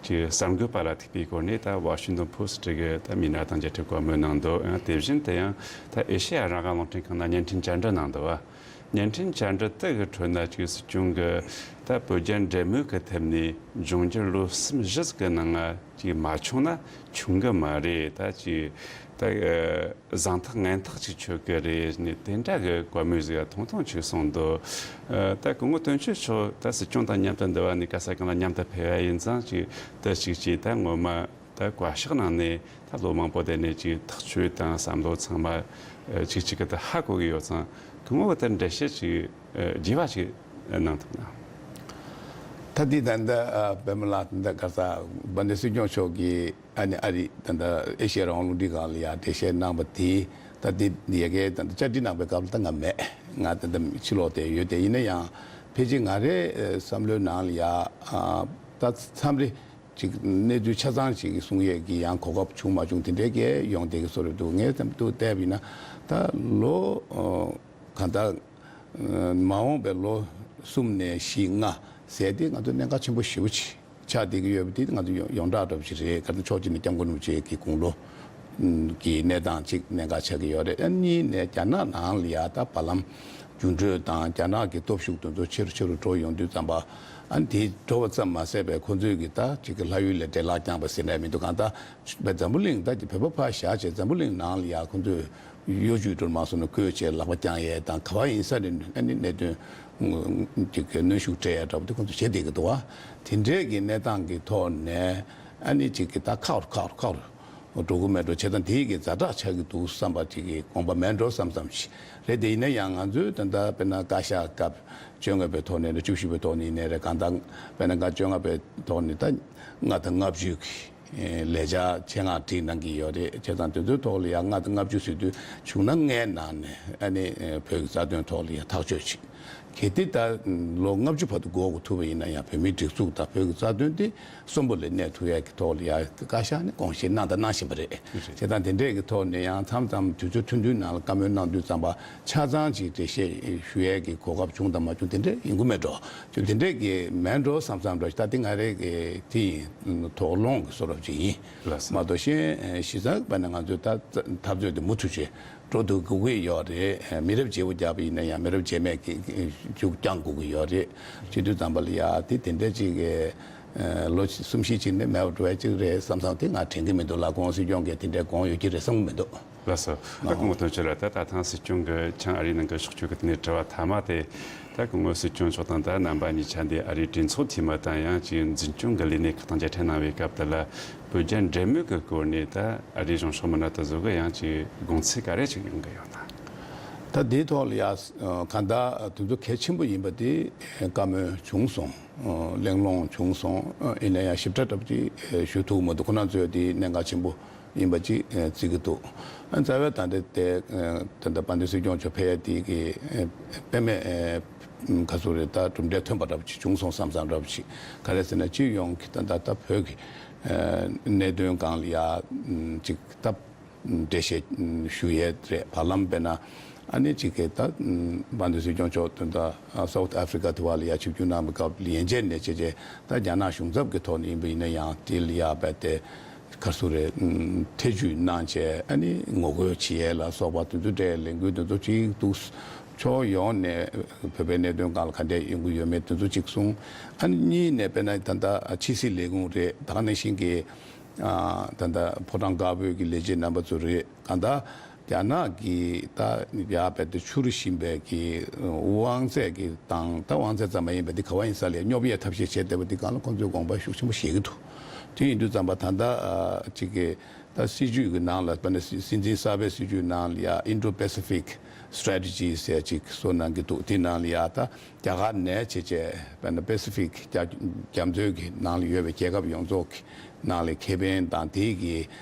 ཅིག་གསར་འགོད་པ་ལ་ཐུག་པའི་སྐོར་ནས་ད་Washington Post་གི་ད་མི་སྣ་དང་མཇལ་འཕྲད་བཀའ་མོལ་གནང་འདུག་ཡང་དེ་བཞིན་དུ་ཡང་ད་ཨེ་ཤེ་ཡ་རང་དབང་རླུང་འཕྲིན་ཁང་ནང་བརྙན་འཕྲིན་བཅར་འདྲི་གནང་འདུག་བ། བརྙན་འཕྲིན་བཅར་འདྲི་དེ་གི་ཁྲོད་ན་ཅིག་སྲིད་སྐྱོང་གི་ད་བོད་རྒྱ་འབྲེལ་མོལ་གི་ཐད་ནས་འབྱུང་འགྱུར་ལོ་གསུམ་བཞི་གི་ནང་ང་ཅིག་མ་བྱུང་ན་བྱུང་གི་མ་རེད། ད་ཅིག་ད་གཟེངས་ཐག་ངན་ཐག་ཅིག་ཆོད་གི་རེད་ནས་དེ་འདྲ་གི་བཀའ་མོལ་ཟིག་ཐུང་ཐུང་ཅིག་གསུངས་འདུག་ད་སྐུ་ངོ་དོན་གཅོད་མཆོག་ད་སྲིད་སྐྱོང་དང་མཉམ་དུ་འདི་བ་ནས་ག་ས་གང་ལ་མཉམ་དུ་ཕེབས་ཡ་ཡིན་ཙང་ཅིག་ད་ཅིག་ཅིག་ད་ངོ་མ། ད་བཀའ་ཤག་ནང་ནས་ད་ལོ་མང་པོ་བསྡད་ནས་ཅིག་ཐག་གཅོད་དང་བསམ་བློ་ཚང་མ་ཨ་གཅིག་གཅིག་གི་ད་ཧ་གོ་གི་ཡོད་ཙང་སྐུ་ངོ་གི་ད་འགྲེལ་བཤད་ཅིག་ཨ་རྒྱས་པ་ཅིག་གནང་ཐུབ་ན། ད་འདི་ད་ལྟ་ཨ་པད་མ་ལགས་ད་ལྟ་ག་ས་དཔལ་ལྡན་སྲིད་སྐྱོང་མཆོག་གིས་ཨ་ནི་ཨ་རི་ད་ལྟ་ཨེ་ཤེ་ཡ་རང་དབང་རླུང་འཕྲིན་ཁང་ལ་ཡ་འགྲེལ་བཤད་གནང་པ་དེ་ད་འདི་ཡ་གི་ད་ལྟ་བཅར་འདྲི་གནང་པའི་སྐབས་ལ་ད་ང་མེད། ང་ད་ལྟ་ཕྱིར་ལོག་བསྡད་ཡོད། དེ་ཡིན་ན་ཡང་ཕལ་ཆེར་ང་རའི་ཨ་བསམ་བློའི་ནང་ལ་ཡ་ཨ་ད་མཚམས་རེ། ཅིག་གནས་ཚུལ་ཆ་ཚང་ཅིག་གསུང་ཡས་ཀྱི་ཡང་གོ་སྐབས་བྱུང་མ་བྱུང་དེ་འདྲའི་གས་ཡོང་བསྡད་ཀྱི་བཟོ་འདྲ་འདུག་ངས་ཙམ་དུ་བལྟས་པ་ཡིན་ན་ད་ལོ་ཨ་གང་ལྟར་ཨ་མ་འོངས་པའི་ལོ་གསུམ་ནས་བཞི་ལྔ་ཟེར་དེ་ང་ཚོ་གནད་འགག་ཆེན་པོ་ཞེ་པོ་ཅིག་ཆགས་བསྡད་ཀྱི་ཡོད་པ་དེ་ང་ཚོ་ཡོངས་ཡོངས་གྲགས་འདྲ་པོ་ཅིག་རེད། ག་ཚོད་ཕྱོགས་གཅིག་ནས་སྐྱབས་མགོན་རིན་པོ་ཆེ་གི་དགུང་ལོ་གི་གནས་སྟངས་ཅིག་གནད་འགག་ཆགས་ཀྱི་ཡོད་རེད། ཨ་གཉིས་ནས་རྒྱ་ནག་ནང་ལ་ཡ་ད་བར་ལམ་འགྱུར་འགྲོས་དང་རྒྱ་ནག་གི་སྟོབས་ཤུགས་དེ་ཚོ་ཆེ་རུ་ཆེ་རུ་འགྲོ་ཡོང་དུས་ཙམ་པ། ཨ་ནི་དེ་འགྲོ་བ་ཙམ་མ་ཟད་པའི་ཁོ་ཚོས་ཀྱི་ད་ཅིག་གི་ལྷ་ཡུལ་ལ་འདྲེ་ལག་བརྐྱངས་པ་ཟེར་ནས་མི་འདུག་གང་ལྟར་བའི་འཛམ་བུ་གླིང་ད་ཀྱི་བོད་པ་ཕར་བཞག་བྱས་འཛམ་བུ་གླིང་ནང་ལ་ཡ་ཁོ་ཚོས་གཡོ་ཇུས་འགྲོ་མ་སོང་ན་བསྐོས་བྱས་ལག་པ་བརྐྱངས་ཡས་དང་ག་བ་ཡིན་ས་རེད། ཨ་ནི་གནད་དོན་ཅིག་གི་གནོན་ཤུགས་སྤྲད་ཡས་འདྲ་པོ་དེ་ཁོ་ཚོ་བྱེད་བསྡད་ཀྱི་འདུག་བ། དེ་འདྲས་ཀྱི་གནས་སྟངས་ཀྱི་ཐོག་ནས་ཨ་ནི་ཅིག་གི་ད་ཁག་རུ་ཁག་རུ་ཁག་རུ། འགྲོ་གི་མེད་འགྲོ་བྱེད་སྟངས་དེ་གི་ཛ་དྲག་ཆགས་ཀྱི་འདུག་བསམ་པ་ཅིག་གི་དགོངས་པ་མེད་འགྲོ་བསམ་བསམ་ཞིག་རེད། དེ་ཡིན་ན་ཡང་ང་ཚོས་ད་ལྟ་དཔེར་ན་བཀའ་ཤག་སྐབས་བཅོ་ལྔ་པའི་ཐོག་ནས་རེད། བཅུ་བཞི་པའི་ཐོག་ནས་ཡིན་ནའི་རེད། གང་ལྟར་དཔེར་ན་སྐབས་བཅོ་ལྔ་པའི་ཐོག་ནས་ད་ལྔ་དང་ལྔ་བཅུ་གི་ལས་འཆར་ཆེད་མངགས་བསྒྲིགས་གནང་གི་ཡོད་རེད། བྱས་ཙང་དེ་ཚོའི་ཐོག་ལ་ཡང་ལྔ་དང་ལྔ་བཅུ་ཟེར་དུས་བྱུང་ན་ལྔའི་ནང་ནས་ཨ་ནི་བོད་ཀྱི་རྩ་དོན་ཐོག་ལ་ཡང་ཐག་གཅོད་ཅིག་གལ་ཏེ་ད་ལོ་ལྔ་བཅུ་བར་དུ་འགོར་དགོས་ཐུག་པ་ཡིན་ན་ཡང་བོད་མིའི་སྒྲིག་འཛུགས་དང་བོད་ཀྱི་རྩ་དོན་དེ་གསོན་པོ་ལ་གནས་ཐུབ་ཡག་གི་ཐོག་ལ་ཡང་བཀའ་ཤག་ནས་དགོངས་བཞེས་གནང་དང་གནང་བཞིན་པ་རེད། བྱས་ཙང་དེ་འདྲས་ཀྱི་ཐོག་ནས་ཡང་མཚམས་མཚམས་དུས་ཚོད་ཐུང་ཐུང་ནང་ལ་བཀའ་མོལ་གནང་དུས་ཙམ་པ་ཆ་ཚང་ཅིག་འགྲེལ་བཤད་ཞུ་ཡས་ཀྱི་གོ་སྐབས་བྱུང་དང་མ་བྱུང་དེ་འདྲས་ཡིན་གྱི་མེད་འགྲོ། ཅུང་དེ་འདྲས་ཀྱི་མེད་འགྲོ་བསམ་བསམ་འགྲོ། ད་དེ་ང་རེ་གི་དེ་ཡིན། དོགས་སློང་གི་བཟོ་འདྲ་ཅིག་ཡིན། ལགས་སོ། མ་གཏོགས་གཞན་གཞི་རྩ་གི་བར་ན་ང་ཚོས་ད་འཐབ་རྩོད་དེ་མུ་མཐུད་བྱས་འགྲོ་ཐུབ་དགོས་ཀྱི་ཡོད་རེད། མི་རབས་བརྗེ་པོ་རྒྱག་པ་ཡིན་ན་ཡང་མི་རབས་རྗེས་མས་ཀྱི་མཇུག་བསྐྱང་དགོས་ཀྱི་ཡོད་རེད། བྱེད་དུས་ཙམ་པ་ལ་ཡ་དེ་དེ་འདྲ་ཅིག་གི་ལོ་གསུམ་བཞི་ཅིག་ནས་མེད་པ་འགྲོ་བ་ཅིག་རེད་བསམ་བསམ་དེ་ང་དྲན་གྱི་མི་འདུག་ལ། གོང་སྲིད་སྐྱོང་གིས་དེ་འདྲའི་དགོངས་ཡོད་ཀྱི་རེད་བསམ་གྱི་མི་འདུག་ལགས་སོ། ད་སྐུ་ངོ་དོན་གཅོད་ལགས། ད་ད་ཐེངས་སྲིད་སྐྱོང་གི་ཆང་ཨ་རིའི་ནང་གི་ཕྱོགས་བསྐྱོད་ཀྱི་དེ་ནས་དྲི་བ་མཐའ་མ་དེ། ད་སྐུ་ངོ་སྲིད་སྐྱོང་མཆོག་དང་ད་རྣམ་པ་གཉིས་ཆ་འདི་ཨ་རིའི་གྲོས་ཚོགས་འཐུས་མི་དང་ཡང་ཅིག་འཛིན་སྐྱོང་གི་ལས་སྣེ་ཁག་དང་མཇལ་འཕྲད་གནང་བའི་སྐབས་དེ་ལ་བོད་རྒྱ་འབྲེལ་མོལ་གྱི་སྐོར་ནས་ད་ཨ་རིའི་གཞུང་ཕྱོགས་མི་སྣ་དེ་ཚོ་གི་ཡང་ཅིག་དགོངས་ཚུལ་ག་རེ་ཅིག་ཡོང་གི་ཡོད་ན། ད་འདིའི་ཐོག་ལ་ཡ་གང་ལྟར་དེ་ཚོ་གལ་ཆེན་པོ་ཡིན་པ་དེ་བཀའ་མོལ་བྱུང་སོང་། གླེང་སློང་བྱུང་སོང་། ཡིན་ན་ཡང་ཞིབ་ཕྲ་འདྲ་པོ་ཅིག་ཞུ་ཐུབ་མི་འདུག་ཁོ་རང་ཚོས་དེ་གནད་འགག་ཆེན་པོ་ཡིན་པ་ཅིག་ཨེ་བརྩི་གི་འདུག་ཨ་རྩ་བའི་ད་ལྟ་དེ་ཨེ་ད་ལྟ་དཔལ་ལྡན་སྲིད་སྐྱོང་མཆོག་ཕེབས་ཡ་དེ་གི་ཨེ་དཔེ་མེད་ཨེ་ག་ཚོད་རེད། ད་གྲུབ་འབྲས་ཐོན་པ་འདྲ་པོ་ཅིག་བྱུང་སོང་བསམ་བསམ་འདྲ་པོ་ཅིག་ག་རེ་ཟེར་ན་སྤྱི་ཡོངས་ཀྱི་ད་ལྟ་ད་བོད་ཀྱི་ཨེ་གནད་དོན་སྒང་ལ་ཡ་ཅིག་ད་འགྲེལ་བཤད་ཞུ་ཡས་རེད། བར་ལམ་དཔེར་ན་ཨ་ནི་ཅིག་གི་ད་དཔལ་ལྡན་སྲིད་སྐྱོང་མཆོག་ད་ལྟ་South Africa་དུ་བ་ལ་ཡ་ཆིབས་བསྒྱུར་གནང་བའི་སྐབས་ལ་ཡན་ཆད་ནས་བྱས་རྗེས་ད་རྒྱ་ནག་གཞུང་ཚབ་ཀྱི་ཐོག་ནས་ཡིན་པ་ཡིན་ན་ཡང་དེ་ལ་ཡ་རྦད་དེ། ག་ཚོད་རེད། ཨུམ། ཐེ་ཇུས་གནང་བྱས་ཨ་ནི་ངོ་རྒོལ་བྱེད་ཡས་ལ་སོགས་པ་དེ་ཚོ་འདྲའི་ལས་འགུལ་དེ་ཚོ་ཅིག་འདུག་ཕྱོགས་ཡོངས་ནས་བོད་པའི་གནད་དོན་སྒང་ལ་ག་འདྲས་ཡོང་གི་ཡོད་མེད་དེ་ཚོ་ཅིག་གསུངས། ཨ་ནི་གཉིས་ནས་དཔེར་ན་ད་ལྟ་ཕྱི་སྲིད་ལས་ཁུངས་རེད། ད་ག་ནང་བཞིན་གྱི་ཨ་ད་ལྟ་ཕོ་བྲང་དཀར་པོའི་གི་ལས་བྱེད་རྣམ་པ་ཚོ་རེད། གང་ལྟར་རྒྱ་ནག་གི་ད་ཡར་རྦད་དེ་འཕྱུར་བཞིན་པའི་གི་དབང་ཚད་ཀྱི་དང་ད་དབང་ཚད་ཙམ་མ་ཡིན་པ་འདི་ག་བ་ཡིན་ས་ལ་ཡ་སྙོབ་ཡས་ཐབས་ཤེས་བྱས་བསྡད་པ་འདི་སྒང་ལ་ཁོང་ཚོས་དགོངས་པ་ཤུགས་ཆེན་པོ་བཞེས་ཀྱི་འདུག་དེ་ཡིན་དུས་ཙམ་པ་ད་ལྟ་ཨ་ཅིག་གི་ད་སྲིད་ཇུས་ཀྱི་ནང་ལ་དཔེར་ན་སྲིད་སྲིད་འཛིན་གསར་པའི་སྲིད་ཇུས་ནང་ལ་ཡ་Indo-Pacific Strategy་ཟེར་ཅིག་བཟོ་གནང་གི་འདུག་དེ་ནང་ལ་ཡ་ད་རྒྱ་གར་ནས་བྱས་བྱས་དཔེར་ན་པེ་སི་ཕིག་རྒྱ་རྒྱ་མཚོའི་གི་ནང་ལ་ཡོད་པའི་རྒྱལ་ཁབ་ཡོངས་རྫོགས་ཀྱི་ནང་ལ་ཁེ་ཕན་དང་དེའི་གི་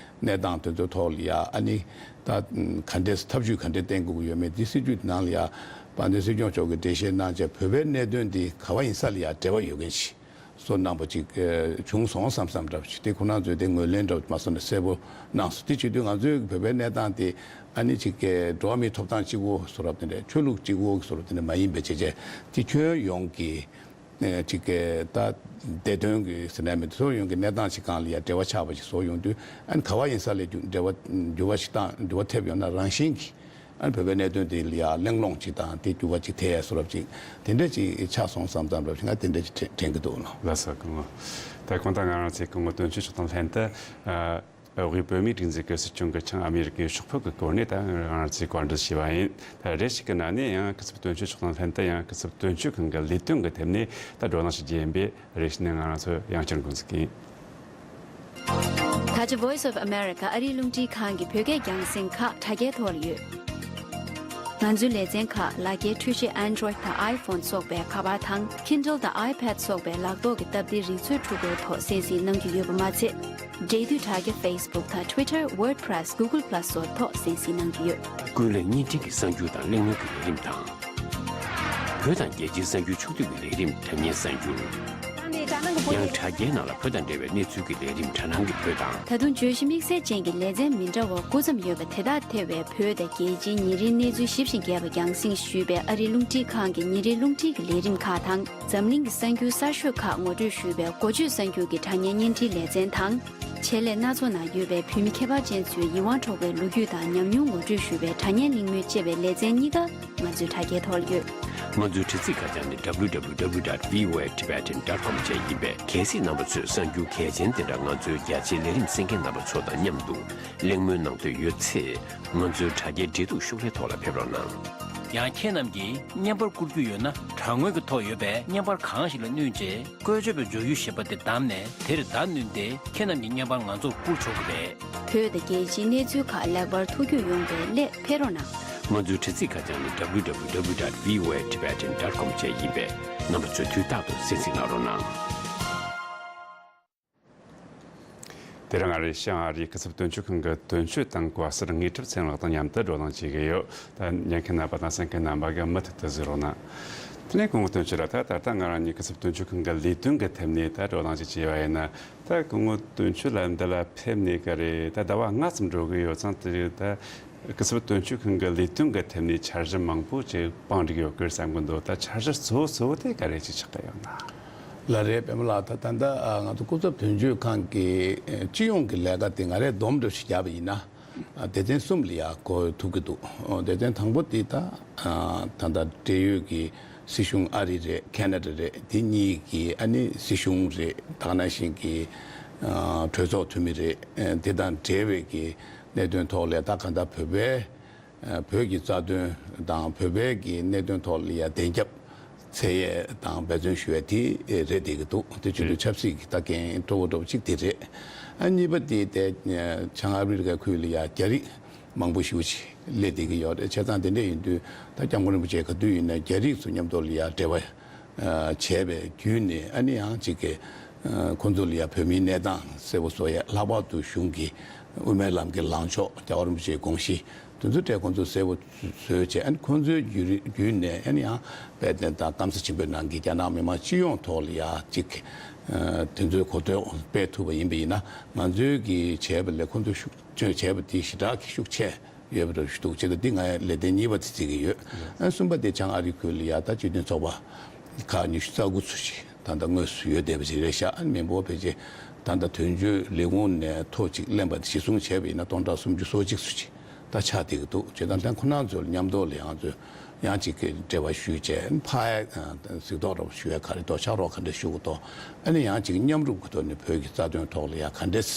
གནས་སྟངས་དེ་ཚོའི་ཐོག་ལ་ཡ་ཨ་ནི་ད་ག་འདྲས་ཐབས་ཇུས་ག་འདྲས་བསྟན་དགོས་ཀྱི་ཡོད་མེད་དེ་སྲིད་ཇུས་ནང་ལ་ཡ་དཔལ་ལྡན་སྲིད་སྐྱོང་མཆོག་གིས་འགྲེལ་བཤད་གནང་བྱས་བོད་པའི་གནད་དོན་དེ་ག་བ་ཡིན་ས་ལ་ཡ་འབྲེལ་བ་ཡོད་མཁན་ཞིག་གཏོར་གནང་པ་ཅིག་བྱུང་སོང་བསམ་བསམ་འདྲ་པོ་ཅིག་དེ་ཁོ་རང་ཚོས་དེ་ངོས་ལེན་འདྲ་པོ་མ་སོང་ནས་གསལ་པོ་གནང་སོང་། དེ་བྱེད་དུས་ང་ཚོའི་བོད་པའི་གནས་སྟངས་དེ་ཨ་ནི་ཅིག་གི་འགྲོ་བ་མིའི་ཐོབ་ཐང་གཅིག་པོ་བཟོ་འདྲ་པོ་དེ་འདྲ་ཆོས་ལུགས་གཅིག་པོ་བཟོ་འདྲ་པོ་དེ་འདྲ་མ་ཡིན་པའི་བྱས་རྗེས་དེ་ཁྱོན་ཡོངས་ཀྱི་ཅིག་གི་ད་བདེ་དོན་གྱི་ཟེར་ནས་མི་འདུག་ཁྱོན་ཡོངས་ཀྱི་གནས་སྟངས་ཅིག་སྒང་ལ་ཡ་འབྲེལ་བ་ཆགས་པ་ཅིག་བཟོ་ཡོང་དུས་ཨ་ནི་ག་བ་ཡིན་ས་ལས་འགྱུར་བ་འགྱུར་བ་ཞིག་བཏང་འགྱུར་བ་ཐེབས་ཡོང་ན་རང་བཞིན་གྱིས། ཨ་ནི་བོད་པའི་གནད་དོན་དེ་ལ་ཡང་གླེང་སློང་ཅིག་དང་དེ་འགྱུར་བ་ཅིག་ཐེབས་ཡས་བཟོ་འདྲ་ཅིག་དེ་འདྲ་ཅིག་ཆགས་སོང་བསམ་བསམ་འདྲ་ཅིག་ང་དེ་འདྲ་ཅིག་དྲན་དྲན་གྱི་འདུག་ལགས། ལགས་སོ། སྐུ་ངོ། ད་གང་ལྟར་ང་རང་ཚོས་སྐུ་ངོ་དོན་གཅོད་མཆོག་དང་ལྷན་དུ་ཨ་འོས་བོད་མིའི་སྒྲིག་འཛུགས་ཀྱི་སྲིད་སྐྱོང་གི་བྱང་ཨ་མི་རི་ཀའི་ཕྱོགས་ཕེབས་ཀྱི་སྐོར་ནས་ད་ང་རང་ཚོས་བཀའ་འདྲི་ཞུས་པ་ཡིན། ད་རེ་ཞིག་གི་ནང་ནས་ཡང་སྐུ་ཚབ་དོན་གཅོད་མཆོག་དང་ལྷན་དུ་ཡང་སྐུ་ཚབ་དོན་གཅོད་ཁང་གི་ལས་དོན་གྱི་ཐད་ནས་ད་བགྲོ་གླེང་ཞིག་བྱེད་ཡིན་པས། རེ་ཞིག་ནས་ང་རང་ཚོ་ཡང་བསྐྱར་འགོ་འཛུགས་ཀྱི་ཡིན། ད་ཆ་Voice of America ཨ་རིའི་རླུང་འཕྲིན་ཁང་གི་བོད་སྐད་རྒྱང་སྲིང་ཁག་དྲ་རྒྱའི་ཐོག་ལ་ཡོད། ང་ཚོའི་ལེ་ཚན་ཁག་ལག་འཁྱེར་འཕྲུལ་ཆས་Android་དང་iPhone་སོགས་པའི་ཁ་པར་དང་Kindle་དང་iPad་སོགས་པའི་ལག་ཐོག་གི་སྟབས་བདེའི་རིག་མཛོད་འཕྲུལ་འཁོར་ཐོག་གསན་གཟིགས་གནང་རྒྱུ་ཡོད་པ་མ་ཚད། འབྲེལ་མཐུད་དྲ་རྒྱ་Facebook་དང་Twitter, WordPress, Google Plus་སོགས་ཐོག་གསན་གཟིགས་གནང་རྒྱུ་ཡོད། ཀུན་གླེང་བརྙན་འཕྲིན་གྱི་གསར་འགྱུར་དང་གླེང་མོལ་གྱི་ལས་རིམ་དང་། བོད་དང་རྒྱལ་སྤྱིའི་གསར་འགྱུར་ཕྱོགས་བསྡུས་ཀྱི་ལས་རིམ་དྲ་བརྙན་གསར་འགྱུར། ཡང་དྲ་རྒྱའི་ནང་ལ་བོད་དང་འབྲེལ་བའི་གནས་ཚུལ་གྱི་ལས་རིམ་དྲ་སྣང་གི་བོད་དང་། ད་དུང་བརྗོད་གཞི་དམིགས་བསལ་ཅན་གྱི་ལེ་ཚན་མི་འདྲ་བ་དགུ་ཙམ་ཡོད་པ་དེ་དག་ཐེ་བའི་བོད་དང་རྒྱལ་སྤྱིའི་ཉིན་རེའི་གནས་ཚུལ་ཞིབ་ཅིང་རྒྱས་པ་རྒྱང་སྲིང་ཞུས་པའི་ཨ་རིའི་རླུང་འཕྲིན་ཁང་གི་ཉིན་རེའི་རླུང་འཕྲིན་གྱི་ལས་རིམ་ཁག་དང་། འཛམ་གླིང་གི་གསར་འགྱུར་གསར་ཤོས་ཁག་ངོ་སྤྲོད་ཞུས་པའི་འགོ་བརྗོད་གསར་འགྱུར་གྱི་དྲ་བརྙན་བརྙན་འཕྲིན་ལེ་ཚན་དང་། ཆེད་ལས་སྣ་ཚོགས་ནང་ཡོད་པའི་བོད་མི་ཁྱད་པར་ཅན་ཚོའི་ཡིད་དབང་འཕྲོག་པའི་ལོ་རྒྱུས་དང་ཉམས་མྱོང་ངོ་སྤྲོད་ཞུ་བའི་དྲ་བརྙན་གླེང་མོལ་བཅས་པའི་ལེ་ཚན་གཉིས་ཀ་ང་ཚོའི་དྲ་རྒྱའི་ཐོག་ལ་ཡོད། ང་ཚོའི་དྲ་ཚིགས་ཁ་བྱང་ནི་W W W dot V O A Tibetan dot com བཅས་ཡིན་པས། གལ་སྲིད་རྣམ་པ་ཚོས་གསར་འགྱུར་གལ་ཆེན་དེ་འདྲ་ང་ཚོའི་རྒྱ་ཆེའི་ལས་རིམ་གསན་མཁན་རྣམ་པ་ཚོ་དང་མཉམ་དུ་གླེང་མོལ་གནང་འདོད་ཡོད་ཚེ། ང་ཚོའི་དྲ་རྒྱའི་འབྲེལ་གཏུག་ཤོག་ལྷེ་ཐོག་ལ་ཕེབས་རོགས་གནང་། ཡང་ཁྱེད་རྣམས་ཀྱིས་བརྙན་པར་བསྐུར་རྒྱུ་ཡོད་ན། དྲ་ངོས་ཀྱི་ཐོག་ཡོད་པའི་བརྙན་པར་གང་ཞིག་ལ་བསྣུན་རྗེས། བཀོལ་སྤྱོད་པའི་བརྗོད་གཞི་ཞེས་པ་དེ་བདམས་ནས་དེར་བརྡ་བསྣུན་ཏེ་ཁྱེད་རྣམས་ཀྱི་བརྙན་པར་ང་ཚོར་བསྐུར་ཆོག་གི་རེད། བོད་དང་རྒྱལ་སྤྱིའི་གནས་ཚུལ་ཁག་ལེགས་པར་ཐུགས་རྒྱུས་ཡོང་བའི་སླད་ཕེབས་རོགས་གནང་། ང་ཚོའི་དྲ་ཚིགས་ཁ་བྱང་ནི་W W W dot V O A Tibetan dot com བཅས་ཡིན་པས། རྣམ་པ་ཚོས་དུས་རྟག་ཏུ་གསན་གཟིགས་གནང་རོགས་གནང་། དེ་རིང་ཨ་རིའི་བྱང་ཨ་རིའི་སྐུ་ཚབ་དོན་གཅོད་ཁང་གི་དོན་གཅོད་དང་བཀའ་ཟུར་དངོས་གྲུབ་ཚེ་རིང་ལགས་དང་མཉམ་དུ་བགྲོ་གླེང་བྱེད་ཀྱི་ཡོད། ད་ཉན་མཁན་རྣམ་པ་དང་གསན་མཁན་རྣམ་པ་གིས་མུ་མཐུད་དུ་གཟིགས་རོགས་གནང་། དེ་ནས་སྐུ་ངོ་དོན་གཅོད་ལགས། ད་ད་ལྟ་ང་རང་གཉིས་སྐུ་ཚབ་དོན་གཅོད་ཁང་གི་ལས་དོན་གྱི་ཐད་ནས་ད་བགྲོ་གླེང་ཅིག་བྱས་པ་ཡིན་ན། ད་སྐུ་ངོ་དོན་གཅོད་ལགས་འདི་ལ་ཕེབས་ནས་ག་རེ་ད་ཟླ་བ་ལྔ་ཙམ་འགྲོ་གི་ཡོད་ཙང་། དེ་རིང་ད་སྐུ་ཚབ་དོན་གཅོད་ཁང་གི་ལས་དོན་གྱི་ཐད་ནས་འཆར་གཞི་མང་པོ་ཅིག་བང་བསྒྲིགས་ཡོད་ཀྱི་རེད་བསམ་གྱི་འདུག་ད་འཆར་གཞི་གཙོ་བོ་གཙོ་བོ་དེ་ག་རེ་ཅིག་ཆགས་ཀྱི་ཡོད་ན། ལགས་རེད། པདྨ་ལགས། ད་ད་ལྟ་ང་ཚོ་སྐུ་ཚབ་དོན་གཅོད་ཁང་གི་སྤྱི་ཡོངས་ཀྱི་ལས་ཀ་དེ་ང་རས་སྡོམ་འདྲ་ཞིག་བརྒྱབ་པ་ཡིན་ན། སྡེ་ཚན་གསུམ་ལ་ཡ་བགོ་ཐུབ་ཀྱི་འདུག་སྡེ་ཚན་དང་པོ་དེ་ད་ད་ལྟ་འབྲེལ་ཡོད་ཀྱི་སྲིད་གཞུང་ཨ་རི་རེད། ཁེ་ན་ཌ་རེད། དེ་གཉིས་ཀྱི་ཨ་ནི་སྲིད་གཞུང་རེད། ད་ག་ནང་བཞིན་གྱི་གྲོས་ཚོགས་འཐུས་མི་རེད། དེ་དང་འབྲེལ་བའི་གི་གནད་དོན་ཐོག་ལ་ད་ག་ད་བོད་པའི་བོད་ཀྱི་རྩ་དོན་དང་བོད་པའི་གི་གནད་དོན་ཐོག་ལ་ཡ་བདེན་རྒྱབ་འཚོལ་ཡས་དང་འབད་བརྩོན་ཞུ་ཡས་དེ་རེད་བསྡད་ཀྱི་འདུག་དེ་བྱེད་དུས་ཆབ་སྲིད་ཀྱི་ད་འགན་སྤྲོ་བོ་སྤྲོ་བོ་གཅིག་དེ་རེད། ཨ་གཉིས་པ་དེ་དེ་བྱང་ཨ་མི་རི་ཀའི་ཁུལ་ལ་ཡ་རྒྱ་རིགས་མང་པོ་ཞེ་པོ་ཅིག་སླེབས་བསྡད་ཀྱི་ཡོད་རེད། བྱས་ཙང་དེ་འདྲ་ཡིན་དུས་ད་སྐྱབས་མགོན་རིན་པོ་ཆེ་ག་དུས་ཡིན་ན་རྒྱ་རིགས་ཚོ་མཉམ་དུ་ལ་ཡ་འབྲེལ་བ་བྱས་པའི་བརྒྱུད་ནས། ཨ་ནི་ཡང་གཅིག་གི་ཁོང་ཚོ་ལ་ཡ་བོད་མིའི་གནས་སྟངས་གསལ་པོ་བཟོ་ཡས། ལྷག་པར་དུ་གཞུང་གི་དབུ་མའི་ལམ་གྱི་ལངས་ཕྱོགས། རྒྱལ་བ་རིན་པོ་ཆེའི་དགོངས་གཞི་དེ་ཚོ་གྲས་ཁོང་ཚོ་གསལ་པོ་བཟོས་བྱས། ཨ་ནི་ཁོང་ཚོའི་བརྒྱུད་རིམ་བརྒྱུད་ནས། ཨ་ནི་ཡང་དཔལ་ལྡན་དང་སྐམ་ས་ཆེན་པོའི་ནང་གི་རྒྱ་ནག་མི་མང་སྤྱི་ཡོངས་ཐོག་ལ་ཡ་གཅིག་དེ་ཚོའི་གོ་རྟོགས་སྤེལ་ཐུབ་པ་ཡིན་པ་ཡིན་ན། ང་ཚོའི་གི་བྱས་པ་ལས་ཁོང་ཚོ་ཤུགས་ཆེ་བྱས་པ་དེ་ཞེ་དྲག་གི་ཤུགས་ཆེ་ཡོད་པ་འདྲ་ཞིག་འདུག་བྱས་ཙང་འདི་ང་ལས་དོན་གཉིས་པ་དེ་བརྩི་གི་ཡོད། ཨ་གསུམ་པ་དེ་བྱང་ཨ་རི་ཁུལ་ལ་ཡ་ད་སྤྱི་མཐུན་ཚོགས་པ་ཁག་ཉི་ཤུ་རྩ་དགུ་ཚོ་ཞིག་ད་ལྟ་དངོས་སུ་ཡོད་བསྡད་པ་ཞིག་རེད་ཤག་ཨ་མི་འབོར་ཕལ་ཆེར་ད་ལྟ་དོན་གཅོད་ལས་ཁུངས་ནས་ཐོ་གཅིག་ལེན་པ་དེ་གཞི་བཟུང་བྱས་པ་ཡིན་ན་སྟོང་ཕྲག་སུམ་ཅུ་སོ་གཅིག་ཙམ་ཞིག་ད་ཆགས་བསྡད་ཀྱི་འདུག་བྱས་ཙང་ད་ཁོ་རང་ཚོའི་མཉམ་དུ་ལ་ང་ཚོས་ཡང་གཅིག་གི་འབྲེལ་བ་ཞུས་བྱས། ཕར་ཡ་གཟིགས་རྟོག་རོགས་ཞུ་ཡ་ག་རེ་འདུག་ཕྱག་རོགས་ག་འདྲ་ཞུ་དགོས་འདུག་ཨ་ནི་ཡང་གཅིག་མཉམ་རུབ་ཀྱི་ཐོག་ནས་བོད་ཀྱི་རྩ་དོན་ཐོག་ལ་ཡ་ག་འདྲས་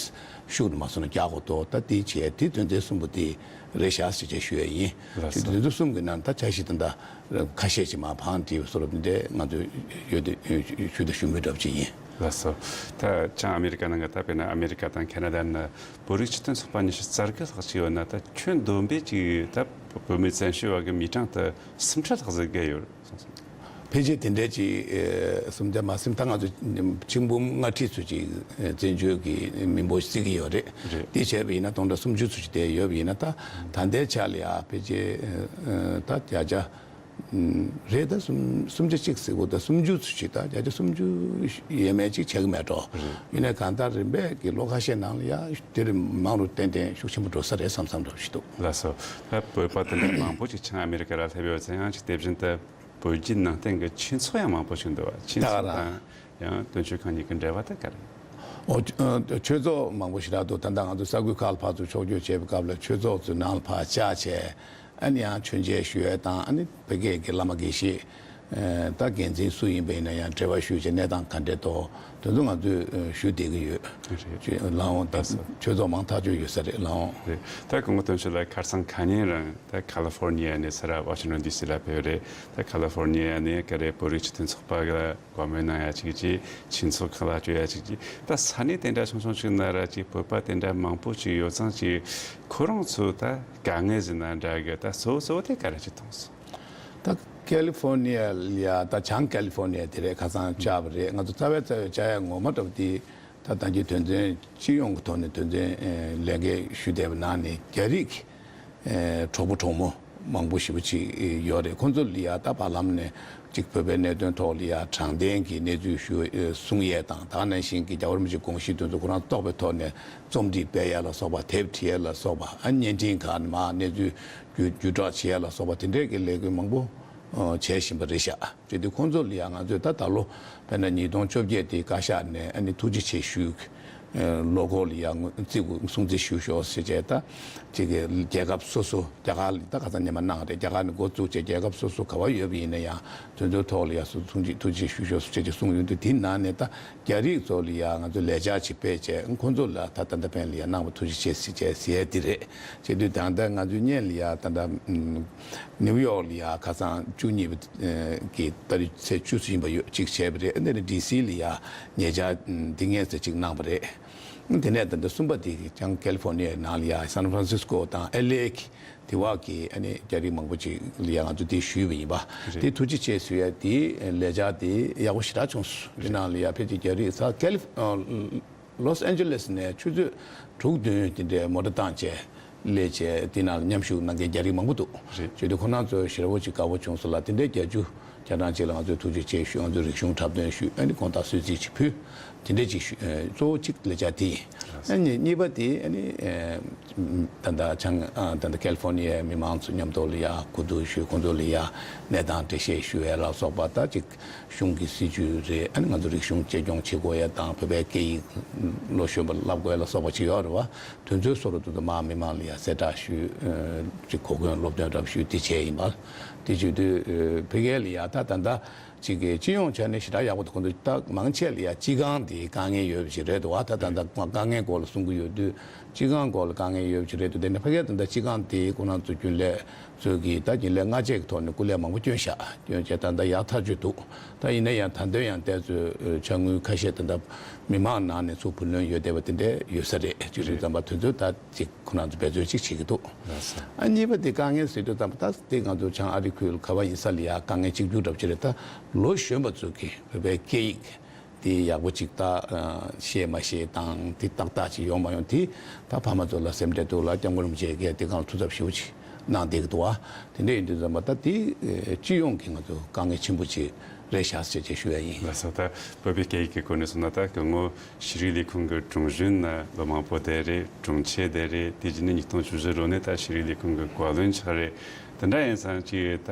ཤུགས་དུ་མ་སོང་ན་རྒྱག་དགོས་འདུག་ད་དེ་བྱས་དེ་དོན་ཚན་གསུམ་པོ་དེ་རེད་ཤག་ཟེར་བྱས་ཞུ་ཡ་ཡིན། ལགས་སོ། དོན་ཚན་གསུམ་གྱི་ནང་ད་ཆ་ཤས་དེ་འདྲ་ཁ་ཤས་ཅིག་མར་བང་བསྒྲིགས་པ་བཟོ་འདྲ་འདི་འདྲས་ང་ཚོས་ཡོད་དེ་ཞུ་དང་ཞུ་མུས་འདྲ་པོ་ཅིག་ཡིན། ལགས་སོ། ད་བྱང་ཨ་མི་རི་ཀ་ནང་གི་ད་དཔེར་ན་ཨ་མི་རི་ཀ་དང་ཁེ་ན་ཌ་ནི་བོད་རིགས་སྤྱི་མཐུན་ཚོགས་པ་ཉི་ཤུ་རྩ་དགུ་ལྷག་ཅིག་ཡོད་ན། ད་ཁྱོན་བསྡོམས་པས་ཅིག་ད་བོད་མི་བཙན་བྱོལ་བ་གི་མི་གྲངས་ད་སུམ་ཁྲི་ལྷག་ཙམ་བརྒལ་ཡོད་རེད་གསུངས་སོང་། ཕལ་ཆེར་དེ་འདྲའི་ཅིག་ཨེ་སུམ་བརྒྱ་མ་ཟིན། ད་ང་ཚོ་ཆིག་འབུམ་ལྔ་ཁྲི་ཚོ་ཅིག་ཨེ་བཙན་བྱོལ་གྱི་མི་འབོར་བརྩི་གི་ཡོད་རེད། རེད། དེ་བྱས་པ་ཡིན་ན་སྟོང་ཕྲག་སུམ་ཅུ་ཚོ་ཅིག་དེ་ཡོད་པ་ཡིན་ན། ད་ད་ལྟའི་ཆ་ལ་ཡ་ཕལ་ཆེར་ཨེ་ད་བརྒྱ་ཆ་ རེད། ད་སུམ་སུམ་ཆ་གཅིག་ཟེར་དགོས། ད་སུམ་ཅུ་ཙམ་ཅིག་ད་བརྒྱ་ཆ་སུམ་ཅུ་ཡས་མས་ཅིག་ཆགས་ཀྱི་མེད་འགྲོ། ཡིན་ནའི་གང་ལྟར་རིམ་པས་ཀྱི་ལོ་ཁ་ཤས་ནང་ལ་ཡ་དེ་རིང་མང་རུ་ཏན་ཏན་ཤུགས་ཆེན་པོ་འགྲོ་ས་རེད་བསམ་བསམ་འདྲ་ཞིག་འདུག། ལགས་སོ། ད་བོད་པ་དེ་འདྲ་མང་པོ་ཅིག་བྱང་ཨ་མེ་རི་ཀ་ལ་སླེབས་ཡོད་ཙང་། ཡང་ཅིག་དེ་བཞིན་དུ་བོད་བརྒྱུད་ནང་བསྟན་གྱི་ཆོས་ཚོགས་ཡང་མང་པོ་ཞིག་འདུག་བ། ཆོས་ད་ག་ཚོགས་རང་དང་ཡང་དོན་གཅོད་ཁང་གཉིས་ཀྱི་འབྲེལ་བ་དེ་ག་རེ། ཨོ། ཆོས་ཚོགས་མང་པོ་ཞེ་དྲག་འདུག། ད་ལྟ་ང་ཚོ་ས་ཁུལ་ཁག་ལ་ཕར་ཚུར་ཕྱོགས་བསྐྱོད་བྱེད་པའི་སྐབས་ལ་ཆོས་ཚོགས་ཚོའི་ནང་ལ་ཕར་བཅར་བྱས། ཨ་ནི་ཡང་མཆོད་མཇལ་ཞུ་ཡས་དང་། ཨ་ནི་ཕ་གིའི་གི་བླ་མ་དགེ་བཤེས་ད་འགན་འཛིན་སུ་ཡིན་པ་ཡིན་ན་ཡང་འབྲེལ་བ་ཞུས་བྱས་གནས་སྟངས་ག་འདྲས་འདུག། དེ་ཚོ་ང་ཚོས་ཞུ་བསྡད་ཀྱི་ཡོད། རེད། ལགས་འོང་། ད་ལགས་སོ། ཆོས་ཚོགས་མང་ཐག་ཆོད་ཡོད་ས་རེད། ལགས་འོང་། རེད། ད་སྐུ་ངོ་དོན་གཅོད་ལགས་ཁ་སང་ཁ་ཉིན་རང་ད་ཁ་ལི་ཧྥོར་ནི་ཡ་ནས་ཚུར་ཝ་ཤིང་ཊོན་ཌི་སི་ལ་ཕེབས་རེད། ད་ཁ་ལི་ཧྥོར་ནི་ཡ་ནས་ག་རེ་བོད་རིགས་སྤྱི་མཐུན་ཚོགས་པ་གི་བཀའ་མོལ་གནང་ཡ་གཅིག་བྱས། ཆོས་ཚོགས་ཁག་ལ་བསྐྱོད་ཡ་གཅིག་བྱས། ད་ས་གནས་དེ་འདྲ་ཆུང་ཆུང་ཅིག་ན་ར་ཅིག་བོད་པ་དེ་འདྲ་མང་པོ་ཅིག་ཡོད་ཙང་ཅིག་ཁོ་རང་ཚོ་ད་དཀའ་ངལ་ཟེར་ན་འདྲ་གི། ད་གཙོ་བོ་གཙོ་བོ་དེ་ག་རེ་ཅིག་མཐོང་སོང་། ད་ཀ་ལི་ཧྥོར་ནི་ཡ་ལ་ཡ། ད་བྱང་ཀ་ལི་ཧྥོར་ནི་ཡ་དེ་རེད། ཁ་སང་བཅར་བ་རེད། ང་ཚོ་རྩ་བའི་རྩ་བའི་བཅར་ཡ་ངོ་མ་འདྲ་བོ་དེ་ད་ད་གིན་དོན་ཚན་སྤྱི་ཡོངས་ཀྱི་ཐོག་ནས་དོན་ཚན་ལས་འགན་ཞུ་བསྡད་པའི་ནང་ནས་རྒྱ་རིགས་གྲོགས་པོ་གྲོགས་མོ་མང་པོ་ཞེ་པོ་ཅིག་ཡོད་རེད། ཁོང་ཚོ་ལ་ཡ་ད་བར་ལམ་ནས་ཅིག་བོད་པའི་གནད་དོན་ཐོག་ལ་ཡ་དྲང་བདེན་གྱི་གནས་ཚུལ་ཞུ་གསུང་ཡས་དང་། ད་ག་ནང་བཞིན་གྱི་རྒྱལ་བ་རིན་པོ་ཆེའི་དགོངས་གཞི་དེ་ཚོ་ཁོ་རང་རྟོགས་པའི་ཐོག་ནས་རྩོམ་སྒྲིག་སྤེལ་ཡས་ལ་སོགས་པ། དེབ་བྲིས་ཡས་ལ་སོགས་པ། ཨ། བརྙན་འཕྲིན་ཁག་ནས་མར་གནས་ཚུལ་བརྒྱུད་བརྒྱུད་བསྒྲགས་བྱེད་ཡས་ལ་སོགས་པ། དེ་འདྲའི་གི་ལས་འགུལ་མང་པོ་བྱེད་བཞིན་པ་རེད་ཤག། བྱས་དུས་ཁོང་ཚོ་ལ་ཡང་ང་ཚོས་ད་ད་ལོ་དཔེར་ན་ཉིས་སྟོང་བཅོ་བརྒྱད་དེ་བཀའ་ཤག་ནས་ཨ་ནི་ཐུགས་རྗེ་ཆེ་ཞུ། ལོ་འཁོར་ལ་ཡང་བརྩི་བཀུར་སྲུང་བརྩི་ཞུ་ཤོག་ཟེར་བྱས། ད་ཅིག་གི་རྒྱལ་ཁབ་སོ་སོ། རྒྱ་གར་ལ་ད་ཁ་སང་ཉི་མ་གནང་རེད། རྒྱ་གར་ནས་འགོ་བཙུགས་བྱས་རྒྱལ་ཁབ་སོ་སོ་ག་བ་ཡོད་པ་ཡིན་ན་ཡང་དེ་ཚོའི་ཐོག་ལ་ཡང་སུ་ཐུགས་རྗེ་ཐུགས་རྗེ་ཆེ་ཞུ་ཤོག་ཟེར་བྱས་ཀྱི་གསུངས་ཡོང་དུས། དེའི་ནང་ནས་ད་རྒྱ་རིགས་ཚོ་ལ་ཡང་ང་ཚོས་ལས་འཆར་ཅིག་སྤེལ་བྱས། ཁོང་ཚོ་ལ་ད་ད་ལྟ་ཕན་ལ་ཡང་གནང་བ་ཐུགས་རྗེ་ཆེ་ཟེར་བྱས་ཟེར་ཡས་དེ་རེད། བྱས་དུས་ད་ལྟ་ང་ཚོའི་སྔོན་ལ་ཡང་ད་ལྟ་ནིའུ་ཡོག་ལ་ཡང་ཁ་སང་བཅུ་གཉིས་པ་གི་ཏ་རིག་ཚེས་བཅུ་ཙམ་ཡིན་པ་ཡོད། གཅིག་བྱས་པ་རེད། ཨ་ནི་ཌི་སི་ལ་ཡང་ཉེ་ཆར་འདི་སྔོན་ཚེས་གཅིག་གནང་བ་རེད། དེ་ནས་ད་ལྟ་གསུམ་པ་དེ་ཀྱང་ཀལ་ལི་ཧྥོར་ནི་ཡའི་ནང་ལ་ཡང་སན་ཧྥ་རན་སིས་ཀོ་དང་ཨེལ་ཨེ་གི་དེ་བ་གི་ཨ་ནི་རྒྱ་རིགས་མང་པོ་ཅིག་ལ་ཡང་ང་ཚོ་དེ་ཞུས་པ་ཡིན་པ། རེད། དེ་ཐུགས་རྗེ་ཆེ་ཞུ་ཡ་དེ་ལས་འཆར་དེ་ཡག་པོ་ཞེ་དྲག་བྱུང་སོང་། དེ་ནང་ལ་ཡང་ཕལ་ཆེར་རྒྱ་རིགས་ས་ཀལ་ལི་ཨ། ལོས་ཨན་ཇེ་ལེས་ནས་ཆུ་ཚོད་དྲུག་བདུན་དེ་འདྲའི་མོ་ཊ་བཏང་བྱས་སླེབས་བྱས་དེ་ནང་ལ་མཉམ་ཞུགས་གནང་མཁན་རྒྱ་རིགས་མང་པོ་འདུག། རེད། བྱས་དུས་ཁོ་རང་ཚོ་ཞེ་པོ་ཅིག་དགའ་པོ་བྱུང་སོང་ལ། དེ་འདྲའི་བརྒྱད་ཅུ་གྱ་གྲངས་ཅིག་ལ་ང་ཚོས་ཐུགས་རྗེ་ཆེ་ཞུ། ང་ཚོས་རིག་གཞུང་འཁྲབ་སྟོན་ཞུས། ཨ་ནི་དགོང་དག་གསོལ་ཚིགས་ཅིག་ཕུལ། དེ་འདྲ་ཅིག་ཞུ། ཨ། གཙོ་བོ་གཅིག་ལས་འཆར་དེ་ཡིན། ཨ་ནི་གཉིས་པ་དེ་ཨ་ནི་ད་ལྟ་བྱང་ཨ་ད་ལྟ་ཀལ་ལི་ཧྥོར་ནི་ཡའི་མི་མང་ཚོ་མཉམ་དུ་ལ་ཡ་གོ་བསྡུར་ཞུས། ཁོང་ཚོ་ལ་ཡ་གནས་སྟངས་འགྲེལ་བཤད་ཞུ་ཡས་ལ་སོགས་པ། ད་ཅིག་གཞུང་གི་སྲིད་ཇུས་རེད། ཨ་ནི་ང་ཚོ་རིག་གཞུང་གཅེས་སྐྱོང་བྱེད་དགོས་ཡ་དང་། བོད་པའི་སྐད་ཡིག་ལོ་གཞོན་པ་བསླབ་དགོས་ཡ་ལ་སོགས་པ་ཅིག་ཡོད་རེད་བ། དེ་ཚོའི་སོ་རུ་དུ་དུ་མ་མི་མང་ལ་ཡ་གསལ་བསྒྲགས་ཞུས། ཨ། ཅིག་གོ་སྐོན་སློབ་སྟོན་འདྲ་པོ་ཞུས། དེ་བྱས་ཡིན་པ། དེ་བྱེད་དུས་ཨ་ཕ་གི་ལ་ཡ་ད་ད་ལྟ་ཅིག་གི་སྤྱི་ཡོངས་ཆ་ནས་ཞེ་དྲག་ཡག་པོ་འདུག། ཁོང་ཚོ་ད་མང་ཆེ་ལ་ཡ་སྤྱི་ཁང་དེ་དཀའ་ངལ་ཡོད་པ་ཞིག་རེད་འདུག་བ། ད་ད་ལྟ་དཀའ་ངལ་སྐོར་ལ་གསུང་གི་ཡོད་དུས། སྤྱི་ཁང་སྐོར་ལ་དཀའ་ངལ་ཡོད་པ་ཞིག་རེད་འདུག། དེ་ནས་ཕ་གིར་ད་ལྟ་སྤྱི་ཁང་དེ་ཁོ་རང་ཚོ་རྒྱུན་ལས་ཚོས་ཀྱིས་ད་རྒྱུན་ལས་སྔ་རྗེས་ཀྱི་ཐོག་ནས་སྐུ་ལས་མང་པོ་བསྐྱོན་ཤག། བསྐྱོན་བྱས་ད་ལྟ་ཡག་ཐག་ཆོད་འདུག། ད་ཡིན་ན་ཡང་ད་དུང་ཡང་ཏོག་ཙམ་ཨ་ཅ་དངུལ་ཁ་ཤས་ད་ལྟ་མི་མང་ནང་ནས་ཚུར་བུ་ལོན་ཡོད་བསྡད་པ་དེ་འདྲ་ཡོད་ས་རེད། བྱས་དུས་ཙམ་པ་དེ་ཚོ་ད་ཅིག་ཁོ་རང་ཚོ་འབད་བརྩོན་ཅིག་བྱེད་ཀྱི་འདུག། ལགས་སོ། ཨ། གཉིས་པ་དེ་དཀའ་ངལ་ཟེར་དུས་ཙམ་པ། ད་དེ་ང་ཚོ་བྱང་ཨ་རི་ཁུལ་ག་བ་ཡིན་ས་ལ་ཡ་དཀའ་ངལ་གཅིག་གྱུར་འདྲ་པོ་ཅིག་རེད། ད་ལོ་གཞོན་པ་ཚོ་གིས་བོད་པའི་སྐད་ཡིག་དེ་ཡག་པོ་ཅིག་ད་ཨ་ཤེས་མ་ཤེས་དང་། དེ་ཏག་ཏག་ཅིག་ཡོང་མ་ཡོང་དེ་ད་ཕ་མ་ཚོ་ལ་སེམས་ཁྲལ་འདུག་ལ། སྐྱབས་མགོན་རིན་པོ་ཆེ་གིས་དེ་སྒང་ལ་ཐུགས་འཚབ་ཞེ་པོ་ཅིག་གནང་བསྡད་ཀྱི་འདུག་བ། དེ་འདྲ་ཡིན་དུས་ཙམ་པ་ད་དེ་ཨ་སྤྱི་ཡོངས་ཀྱི་ང་ཚོ་དཀའ་ངལ་ཆེན་པོ་ཅིག་རེད་ཤག་ཟེར་བྱས་ཞུ་ཡ་ཡིན། ལགས་སོ། ད་བོད་པའི་སྐད་ཡིག་གི་སྐོར་ནས་གསུངས་ན། ད་སྐུ་ངོ་ཤེས་རིག་ལས་ཁུངས་ཀྱི་དྲུང་གཞོན་ནས་ལོ་མང་པོ་བསྡད་རེད། དྲུང་ཆེ་བསྡད་རེད། དེ་རྗེས་ནས་ཉིས་སྟོང་བཅུ་བཞི་ལོ་ནས་ད་ཤེས་རིག་ལས་ཁུངས་ཀྱི་བཀའ་བློན་ཆགས་རེད། དེ་འདྲ་ཡིན་ཙང་ཅིག་ད་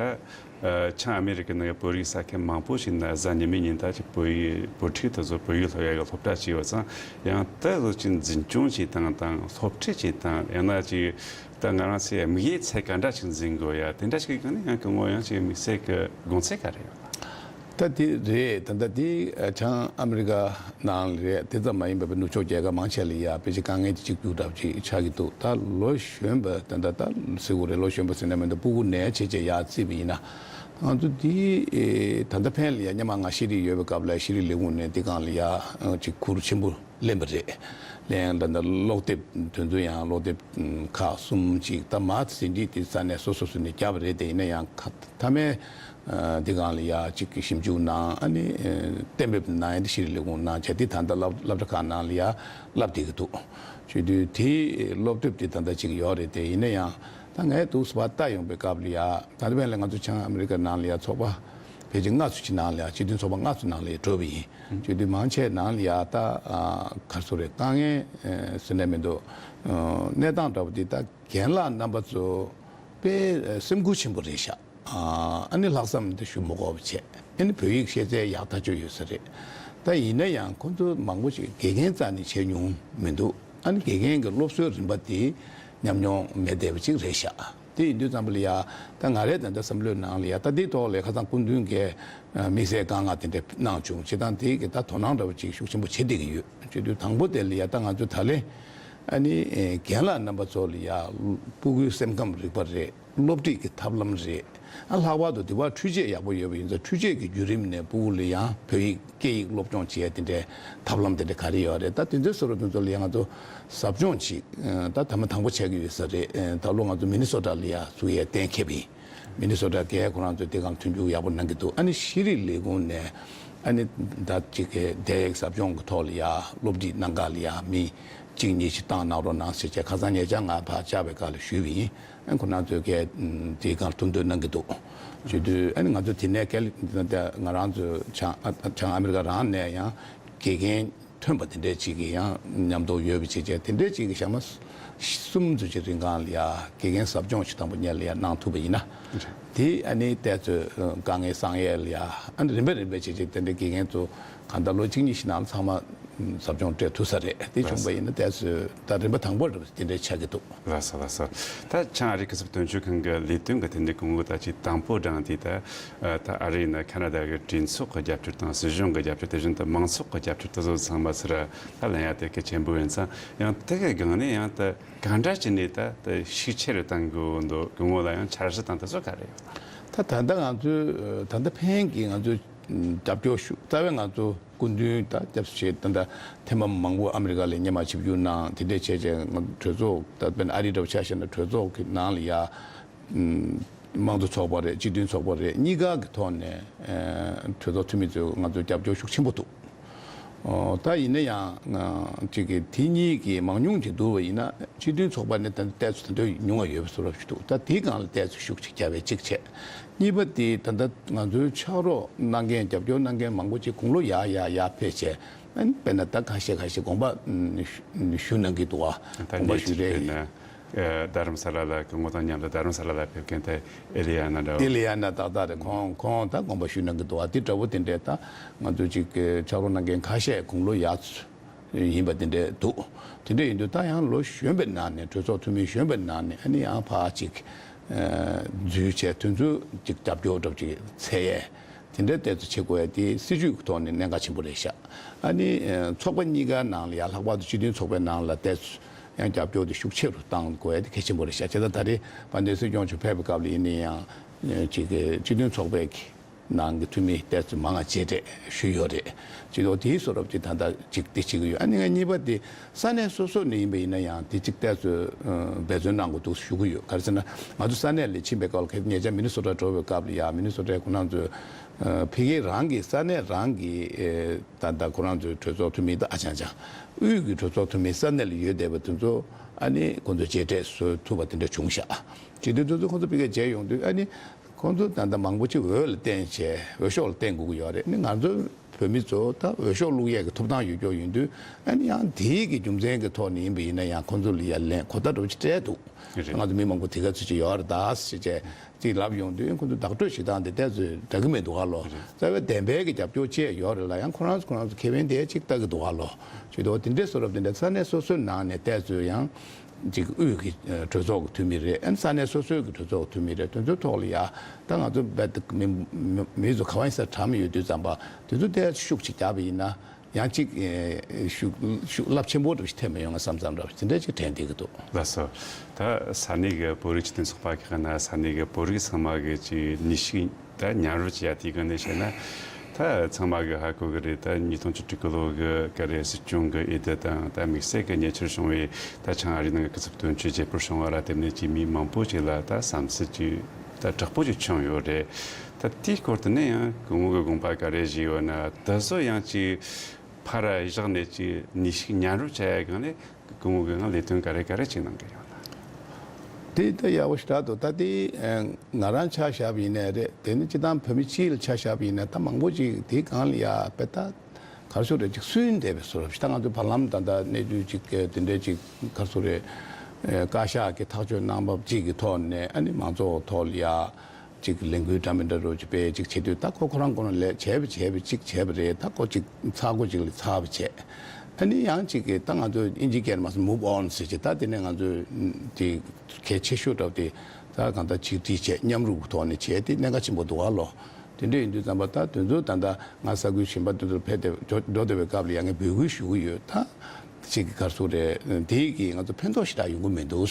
ཨ་བྱང་ཨ་མེ་རི་ཀའི་ནང་གི་བོད་རིགས་ས་ཁུལ་མང་པོ་ཞིག་ནས་གཟའ་ཉི་མའི་ཉིན་ད་ཅིག་བོད་ཡིག་བོད་ཕྲུག་དེ་ཚོ་བོད་ཡིག་སློབ་ཡ་གི་སློབ་གྲྭ་ཅིག་ཡོད་ཙང་། ཡང་དེ་ཚོ་ཅིག་འཛིན་སྐྱོང་བྱེད་སྟངས་དང་། སློབ་ཁྲིད་བྱེད་སྟངས། ཡང་ན་ཅིག་ད་ང་རང་ཚོའི་དམིགས་ཡུལ་ཚད་ག་འདྲ་ཞིག་འཛིན་དགོས་ཡ། དེ་འདྲ་ཞིག་གི་སྒང་ནས་ཡང་སྐུ་ངོ་ཡང་ཅིག་དམིགས་བསལ་གྱི་དགོངས་ཚུལ་ག་རེ་ཡོད། ད་དེ་རེད། ད་ལྟ་དེ་ཨ་བྱང་ཨ་མི་རི་ཀ་ནང་ལ་རེད། དེ་ཙམ་མ་ཡིན་པར་ནུབ་ཕྱོགས་རྒྱལ་ཁབ་མང་ཆེ་ལ་ཡ་ཕལ་ཆེར་དཀའ་ངལ་དེ་གཅིག་གྱུར་འདྲ་པོ་ཅིག་ཆགས་ཀྱི་འདུག། ད་ལོ་གཞོན་པ་ད་ལྟ་ད་ཟེར་དགོས་རེད། ལོ་གཞོན་པ་ཟེར་ན་མི་འདུག། སྤུ་གུ་ནས་བྱས་བྱས་ཡར་བརྩིས་པ་ཡིན་ན། ང་ཚོ་དེ་ཨེ་ད་ལྟ་ཕན་ལ་ཡ་སྔོན་མ་ང་ཤེས་རིག་ཡོད་པའི་སྐབས་ལ་ཤེས་རིག་ལས་ཁུངས་ནས་དེ་སྒང་ལ་ཡ་ཨ་ཅིག་ཁུར་ཆེན་པོ་ལེན་པ་རེད། ལེན། ད་ལྟ་ཀློག་དེབ་དེ་ཚོ་ཡང་ཀློག་དེབ་ཁག་གསུམ་ཅིག་ད་མར་ཟིན་བྲིས་དེ་ས་གནས་སོ་སོ་སོ་ནས་བརྒྱབ་པ་རེད། དེ་ཡིན་ན་ཡང་ཁ་མཐའ་མའི་ཨ་དེ་སྒང་ལ་ཡ་ཅིག་གི་ཞིབ་འཇུག་གནང་། ཨ་ནི་ཨ་གཏན་འབེབས་གནང་ཡ་དེ་ཤེས་རིག་ལས་ཁུངས་གནང་བྱས། དེ་ད་ལྟ་སློབ་སློབ་གྲྭ་ཁག་ནང་ལ་ཡ་བསླབ་བསྡད་ཀྱི་འདུག། བྱས་དུས་དེ་ཀློག་དེབ་དེ་ད་ལྟ་ཅིག་ཡོད་རེད། དེ་ཡིན་ན་ཡང་། ད་ངས་འདུག་སེ་ཕར་ལྟ་ཡོང་པའི་སྐབས་ལ་ཡ། ད་ལྟ་བར་ལ་ང་ཚོ་བྱང་ཨ་མི་རི་ཀ་ནང་ལ་ཡ་ཚོགས་པ་ཕལ་ཆེར་ལྔ་ཙམ་ཅིག་ནང་ལ་ཡ། སྤྱི་མཐུན་ཚོགས་པ་ལྔ་ཙམ་ནང་ལ་ཡ་འགྲོ་བ་ཡིན། སྤྱི་མཐུན་མང་ཆེ་ནང་ལ་ཡ་ད་ག་རེ་ཟེར་རེད། དཀའ་ངལ་ཟེར་ནས་མི་འདུག་གནས་སྟངས་འདྲ་པོ་འདི་ད་རྒན་ལགས་རྣམ་པ་ཚོ་དཔེ་སེམས་ཁུར་ཆེན་པོ་རེད་ཤག་ཨ་ནི་ལྷག་བསམ་དེ་ཞུ་མི་དགོས་པ་བྱས། ཨ་ནི་བོད་ཡིག་ཤེས་ཚད་ཡག་ཐག་ཆོད་ཡོད་ས་རེད། ད་ཡིན་ན་ཡང་ཁོ་ཚོ་མང་པོ་ཞིག་དགེ་རྒན་རྩ་ནས་བྱས་མྱོང་མི་འདུག་ཨ་ནི་དགེ་རྒན་གྱི་སློབ་གསོའི་རིམ་པ་དེ་ཉམས་མྱོང་མེད་བསྡད་པ་ཅིག་རེད་ཤག་དེ་ཡིན་དུས་ཙམ་པ་ལ་ཡ། ད་ང་རའི་ད་ལྟ་བསམ་བློའི་ནང་ལ་ཡ། ད་དེའི་ཐོག་ལ་ཁ་སང་སྐུ་མདུན་གྱིས་དམིགས་བསལ་བཀའ་མངགས་དེ་འདྲ་གནང་བྱུང་། བྱེད་སྟངས་དེ་གི་ད་དོ་སྣང་འདྲ་པོ་ཅིག་ཤུགས་ཆེན་པོ་བྱེད་བསྡད་ཀྱི་ཡོད། བྱེད་དུས་དང་པོ་དེ་ལ་ཡ་ད་ང་ཚོས་ད་ལན་ཨ་ནི་རྒན་ལགས་རྣམ་པ་ཚོ་ལ་ཡ་སྤུ་གུའི་སེམས་ཁམས་རིག་པ་རེད། སློབ་ཁྲིད་ཀྱི་ཐབས་ལམ་རེད། ཨ་ལྷག་པར་དུ་དེ་བར་འཕྲུལ་ཆས་ཡག་པོ་ཡོད་པ་ཡིན་ཙང་། འཕྲུལ་ཆས་ཀྱི་བརྒྱུད་རིམ་ནས་སྤུ་གུ་ལ་ཡང་བོད་ཡིག་སྐད་ཡིག་སློབ་སྦྱོང་བྱེད་ཡ་དེ་འདྲའི་ཐབས་ལམ་དེ་འདྲ་ག་རེ་ཡོད་རེད། ད་དེ་ཚོའི་བཟོ་འདྲ་དེ་ཚོ་ལ་ཡང་ང་ཚོ་ཟབ་སྦྱོང་ཅིག་ད་ཐེངས་མ་དང་པོ་བྱེད་ཀྱི་ཡོད་ས་རེད། ད་ལོ་ང་ཚོ་མི་ནི་སོ་ཊ་ལ་ཡ་ཚུགས་ཡས་གཏན་འཁེལ་བ་ཡིན། མི་ནི་སོ་ཊ་གས་ཁོ་རང་ཚོས་དེ་གང་མཐུན་འགྱུར་ཡག་པོ་གནང་གི་འདུག་ཨ་ནི་ཤེས་རིག་ལས་ཁུངས་ནས་ཨ་ནི་ད་ཅིག་གི་དེབ་ཟབ་སྦྱོང་གི་ཐོག་ལ་ཡ་སློབ་ཁྲིད་གནང་ག་ལ་ཡ་མི་གཅིག་གཉིས་ཤིག་བཏང་གནང་རོགས་གནང་ཟེར་བྱས། ཁ་སང་ཉེ་ཆར་ང་ཕར་བཅར་བའི་སྐབས་ལ་ཞུས་པ་ཡིན། ཨ་ཁོ་རང་ཚོས་གས་དེའི་སྒང་ཐུགས་འདོད་གནང་གི་འདུག་ཞུ་དུས། ཨ་ནི་ང་ཚོ་དེ་ནས་གལ་ང་རང་ཚོ་བྱང་ཨ་བྱང་ཨ་མི་རི་ཀ་རང་ནས་ཡང་དགེ་རྒན་ཐོན་པ་དེ་འདྲས་ཅིག་གི་ཡང་མཉམ་དུ་ཡོད་པ་བྱས་བྱས། དེ་འདྲས་ཅིག་གི་ཞག་མ་གསུམ་ཙམ་ཅིག་རིང་གང་ལ་ཡ་དགེ་རྒན་ཟབ་སྦྱོང་ཞིག་དང་པོ་ཉིད་ལ་ཡ་གནང་ཐུབ་པ་ཡིན་ན། དེ་ཨ་ནི་ཏོག་ཙམ་དཀའ་ངལ་སེལ་ཡས་ལ་ཡ། ཨ་ནི་རིམ་པས་རིམ་པས་བྱས་བྱས་དེ་འདྲས་དགེ་རྒན་ཚོ་གང་ལྟར་ལོ་གཅིག་གཉིས་ཤིག་ནང་ཚང་མ་ཟབ་སྦྱོང་སྤྲད་ཐུབ་ས་རེད། དེ་བྱུང་པ་ཡིན་ན་ཏོག་ཙམ་ད་རིམ་པ་དང་པོ་རེད། དེ་འདྲའི་ཆགས་ཀྱི་འདུག་ལགས་སོ། ལགས་སོ། ད་བྱང་ཨ་རིའི་སྐུ་ཚབ་དོན་གཅོད་ཁང་གི་ལས་དོན་གྱི་ཐད་ནས་སྐུ་ངོ་ད་ཅིག་དང་པོ་བགྲངས་དུས། ད་ད་ཨ་རི་ཡིན་ན་ཁ་ན་ཌ་གི་གྲོས་ཚོགས་ཀྱི་རྒྱབ་སྐྱོར་དང་། སྲིད་གཞུང་གི་རྒྱབ་སྐྱོར། དེ་བཞིན་དུ་མང་ཚོགས་ཀྱི་རྒྱབ་སྐྱོར། དེ་ཚོ་ཚང་མ་ཚུར་ད་ལེན་ཡ་དེ་གལ་ཆེན་པོ་ཡིན་ཙང་། ཡང་དེ་གི་སྒང་ནས་ཡང་ད་གང་འདྲ་བྱས་ནས་ད་ད་ཤུགས་ཆེ་རུ་གཏང་དགོས་འདུག་སྐུ་ངོ་ལ་ཡང་འཆར་གཞི་དང་དེ་ཚོ་ག་རེ་ཡོད་ན། ད་ད་ལྟ་ང་ཚོས་ད་ལྟ་ཕན་གྱི་ང་ཚོས་རྒྱབ་སྐྱོར་ཞུ། རྩ་བའི་ང་ཚོ་སྐུ་མདུན་ད་སྐྱབས་སུ་མཆི། ད་ལྟ་ཐེངས་མ་མང་པོ་ཨ་མི་རི་ཀ་ལ་སྔོན་མ་ཆིབས་བསྒྱུར་གནང་། དེ་འདྲས་བྱས་བྱས་ང་གྲོས་ཚོགས་ད་དཔེར་ན་ཨ་རི་འདྲ་བོ་ཆ་བཞག་ན་གྲོས་ཚོགས་ཀྱི་ནང་ལ་ཡ་དམངས་གཙོ་ཚོགས་པ་རེད། སྤྱི་མཐུན་ཚོགས་པ་རེད། གཉིས་ཀ་གི་ཐོག་ནས་གྲོས་ཚོགས་འཐུས་མི་ཚོས་ང་ཚོ་རྒྱབ་སྐྱོར་ཤུགས་ཆེན་པོ་འདུག་ཨོ། ད་ཡིན་ན་ཡང་ཅིག་གི་དེ་གཉིས་ཀྱི་མང་ཉུང་ཅིག་བསྡུར་བ་ཡིན་ན། སྤྱི་མཐུན་ཚོགས་པ་ནི་ད་ལྟ་ཏོག་ཙམ་ད་དུང་ཉུང་བ་ཡོད་པའི་བཟོ་འདྲ་ཞིག་འདུག་ད་དེའི་སྒང་ལ་ཏོག་ཙམ་ཤུགས་ཅིག་རྒྱབ་པའི་གཅིག་བྱས། གཉིས་པ་དེ་ད་ལྟ་ང་ཚོའི་ཕྱག་རོགས་གནང་མཁན། རྒྱབ་སྐྱོར་གནང་མཁན་མང་པོ་ཅིག་དགུང་ལོ་ཡར་ཡར་ཡར་ཕེབས་བྱས། ཨ་ནི་དཔེར་ན་ད་ཁ་ཤས་ཁ་ཤས་དགོངས་པ་ཞུ་གནང་གི་འདུག་བ། ད་དགོངས་པ་ཞུ་རེ། རྡ་རམ་ས་ལ་ལ་སྐུ་ངོ་དང་མཉམ་དུ་རྡ་རམ་ས་ལ་ལ་ཕེབས་མཁན་དེ་ཨེ་ལི་ཡ་ན་འདྲ་བོ། ཨེ་ལི་ཡ་ན་ཏག་ཏག་རེད། ཁོང་ཁོང་ད་དགོངས་པ་ཞུ་གནང་གི་འདུག་བ། དེ་འདྲ་བོ་དེ་འདྲས། ད་ང་ཚོ་ཅིག་ཕྱག་རོགས་གནང་མཁན་ཁ་ཤས་དགུང་ལོ་ཡར་ཡིན་པ་དེ་འདྲས་འདུག་དེ་འདྲས་ཡིན་དུས་ད་ཡང་ལོ་གཞོན་པའི་ནང་ནས། གྲོས་ཚོགས་འཐུས་མི་གཞོན་པའི་ནང་ནས་ཨ་ནི་ཡང་ཕར་ཅིག་འཛུལ་བྱས། དེ་ཚོ་ཅིག་རྒྱབ་སྐྱོར་འདྲ་བོ་ཅིག་འཚོལ་ཡས་དེ་འདྲས་ཏོག་ཙམ་བྱེད་དགོས་ཡས་དེ་སྲིད་ཇུས་ཀྱི་ཐོག་ནས་གནད་འགག་ཆེན་པོ་རེད་ཤག་ཨ་ནི་ཚོགས་པ་གཉིས་ཀ་ནང་ལ་ཡ། ལྷག་པར་དུ་སྤྱི་མཐུན་ཚོགས་པའི་ནང་ལ་ཏོག་ཙམ་ཡང་རྒྱབ་སྐྱོར་དེ་ཤུགས་ཆེ་རུ་གཏང་དགོས་ཡས་དེ་གལ་ཆེན་པོ་རེད་ཤག་བྱས་ཙང་ད་རེས་དཔལ་ལྡན་སྲིད་སྐྱོང་མཆོག་ཕེབས་པའི་སྐབས་ལ་ཡིན་ན་ཡང་ཅིག་གི་སྤྱི་མཐུན་ཚོགས་པའི་གི་ནང་གི་འཐུས་མི་ཏོག་ཙམ་མང་ང་མཇལ་འཕྲད་ཞུས་ཡོད་རེད། ཅིག་ལོ་དེའི་བཟོ་འདྲ་ཅིག་ད་ལྟ་ཅིག་དེ་བྱེད་ཀྱི་ཡོད། ཨ་ནི་ང་གཉིས་པ་དེ་ས་གནས་སོ་སོ་ནས་ཡིན་པ་ཡིན་ན་ཡང་དེ་ཅིག་ཏོག་ཙམ་འབད་བརྩོན་གནང་དགོས་འདུག་ཞུ་གི་ཡོད། ག་རེ་ཟེར་ན་ང་ཚོ་ས་གནས་ལ་ཕྱིན་པའི་སྐབས་ལ། ཉེ་ཆར་མི་ནི་སོ་ཊ་འགྲོ་བའི་སྐབས་ལ་ཡ། མི་ནི་སོ་ཊའི་ཁོ་རང་ཚོའི་ཕ་གི་རང་གི་ས་གནས་རང་གི་ད་ལྟ་ཁོ་རང་ཚོའི་གྲོས་ཚོགས་འཐུས་མི་ད་ཨ་ཅང་ཅང་། དབུས་ཀྱི་གྲོས་ཚོགས་འཐུས་མི་ས་གནས་ལ་ཡོད་བསྡད་པ་དེ་ཚོ་ཨ་ནི་ཁོང་ཚོ་མཇལ་འཕྲད་བཟོ་ཐུབ་པ་དེ་འདྲ་བྱུང་ཤག་བྱེད་དུས་དེ་ཚོ་ཁོང་ཚོ་ཕ་གིར་མཇལ་ཡོང་དུས། ཨ་ནི་ཁོང་ཚོ་ད་ལྟ་མང་པོ་ཅིག་འོས་ལ་བརྟེན་བྱས། འོས་ཤོག་ལ་བརྟེན་དགོས་ཀྱི་ཡོད་རེད། ཨ་ནི་ང་ཚོ་བོད་མི་ཚོ་ད་འོས་ཤོག་བླུག་ཡས་ཀྱི་ཐོབ་ཐང་ཡོད་ཀྱོག་ཡིན་དུས། ཨ་ནི་ཡང་དེའི་གི་རྒྱུ་མཚན་གྱི་ཐོག་ནས་ཡིན་པ་ཡིན་ན་ཡང་ཁོང་ཚོ་ལ་ཡ་ལན་གོ་བརྡ་འདྲ་བོ་ཅིག་སྤྲད་འདུག་རེད། ང་ཚོ་མི་མང་པོ་དེ་ག་ཚོད་ཅིག་ཡོད་རེད་ད་ཟེར་བྱས་ཅིག་ལབ་ཡོང་དུས། ཁོང་ཚོ་བདག་སྤྲོད་བྱེད་སྟངས་དེ་ཏོག་ཙམ་འདྲ་གི་མི་འདུག་ག་ལོ། རེད། རྩ་བའི་བདེན་པའི་གི་རྒྱབ་སྐྱོར་བཅས་ཡོད་རེད་ལ། ཡང་ཁོ་རང་ཚོ་ཁོ་རང་ཚོ་ཁེ་ཕན་དེ་ཅིག་ལྟ་གི་འདུག་ག་ལོ། བྱེད་དུས་དེ་འདྲའི་བཟོ་འདྲ་དེ་འདྲ་ས་གནས་སོ་སོའི་ནང་ནས་ཏོག་ཙམ་ཡང་ཅིག་དབུས་ཀྱི་གྲོས་ཚོགས་ཀྱི་འཐུས་མི་རེད། ཨ་ནི་ས་གནས་སོ་སོའི་གི་གྲོས་ཚོགས་ཀྱི་འཐུས་མི་རེད། དེ་ཚོའི་ཐོག་ལ་ཡ་ད་ང་ཚོ་རྦད་དེ་མི་མི་མི་ཚོ་ག་བ་ཡིན་ས་གྲམ་ཡོད་དུས་ཙམ་པ། དེ་ཚོ་ཏོག་ཙམ་ཤུགས་ཅིག་རྒྱབ་པ་ཡིན་ན། ཡང་ཅིག་ཨེ་ཤུགས་ཤུགས་རླབས་ཆེན་པོ་འདྲ་ཞིག་ཐེབས་མི་ཡོང་ང་བསམ་བསམ་འདྲ་ཞིག་དེ་འདྲ་ཅིག་དྲན་བསྡད་ཀྱི་འདུག་ལགས་སོ། ད་ས་གནས་ཀྱི་བོད་རིགས་སྤྱི་མཐུན་ཚོགས་པ་གི་ནང་ས་གནས་ཀྱི་བོད་རིགས་ཚང་མ་གི་ཅིག་ནུས་ཤུགས་ད་མཉམ་རུབ་བྱེད་ཡ་དེའི་སྒང་ནས་བཤད་ན། ད་ཚང་མ་གི་ཧ་གོ་གི་རེད། ད་ཉིས་སྟོང་བཅུ་དྲུག་གི་ལོ་གི་ག་རེ་སྲིད་སྐྱོང་གི་འོས་བསྡུ་དང་། ད་དམིགས་བསལ་གྱི་ཉེ་ཆར་བྱུང་བའི་ད་བྱང་ཨ་རི་ནང་གི་སྐུ་ཚབ་དོན་གཅོད་བརྗེ་སྤོར་བྱུང་བ་ལ་བརྟེན་ནས་ཅིག་མི་མང་པོ་ཅིག་ལ་ད་བསམ་ཚུལ་ཅིག་ད་དྲག་པོ་ཅིག་བྱུང་ཡོད་རེད། ད་དེའི་སྐོར་དུ་ནས་ཡང་སྐུ་ངོ་གི་དགོངས་པ་ག་རེ་བཞེས་ཡོད་ན། ད་གཟོད་ཡང་ཅིག་ཕར་བཞག་ནས་ཅིག་ནུས་ཤུགས་མཉམ་རུབ་བྱ་ཡ་སྒང་ནས་སྐུ་ངོ་གིས་ཡང་ལས་དོན་ག་རེ་ག་རེ་ཅིག་གནང་གི་ཡོད་ན། དེ་ད་ཡག་པོ་ཞེ་དྲག་འདུག་ད་དེ་ང་རང་ཆ་བཞག་པ་ཡིན་ནའི་རེད། དེ་ནི་སྤྱི་བཏང་བོད་མི་སྤྱི་ལ་ཆ་བཞག་པ་ཡིན་ན་ད་མང་པོ་ཅིག་དེའི་སྒང་ལ་ཡ་དཔེ་ད་ག་རེ་ཟེར་རེད། ཅིག་སུན་བསྡད་པའི་བཟོ་འདྲ་ཞིག་ད་ང་ཚོ་བར་ལམ་ད་ལྟ་གནས་ཚུལ་ཅིག་དེ་འདྲའི་ཅིག་ག་རེ་ཟེར་རེད། བཀའ་ཤག་གི་ཐག་གཅོད་གནང་བ་ཅིག་གི་ཐོག་ནས་ཨ་ནི་མང་ཚོགས་ཐོག་ལ་ཡ། ཅིག་ལས་འགུལ་འདྲ་མི་འདྲ་རུ་ཅིག་སྤེལ་ཅིག་བྱེད་དུས་ད་ཁོ་ཁོ་རང་ཁོ་རང་ལས་བྱས་པ་བྱས་པ་ཅིག་བྱས་པ་རེད། ད་ཁོ་ཅིག་ཚར་གོ་ཅིག་ལ་ཚར་བ་བྱས། ཨ་ནི་ཡང་ཅིག་གི་ད་ང་ཚོ་ཨིན་ཇི་སྐད་ནས་མ་སོང་move on ཟེར་ཅིག་ད་དེ་ནས་ང་ཚོ་དེ་གལ་ཆེ་ཤོས་འདྲ་བ་དེ་ད་གང་ལྟར་ཆིག་སྒྲིལ་བྱས་མཉམ་རུབ་ཀྱི་ཐོག་ནས་བྱས་དེ་གནད་འགག་ཆེན་པོ་འདུག་ཨ་ལོ། དེ་འདྲ་ཡིན་དུས་ཙམ་པ་ད་དེ་ཚོ་ད་ལྟ་ང་ས་ཁུལ་གཞན་པ་དེ་ཚོར་ཕེབས་ཏེ་འགྲོ་འགྲོ་བསྡད་པའི་སྐབས་ལ་ཡང་ངས་འབོད་སྐུལ་ཞུ་གི་ཡོད། ད་ཅིག་གི་ག་རེ་ཟེར་རེད། དེ་གི་ང་ཚོ་ཕན་ཐོགས་ཞེ་དྲག་ཡོང་གི་མི་འདུག་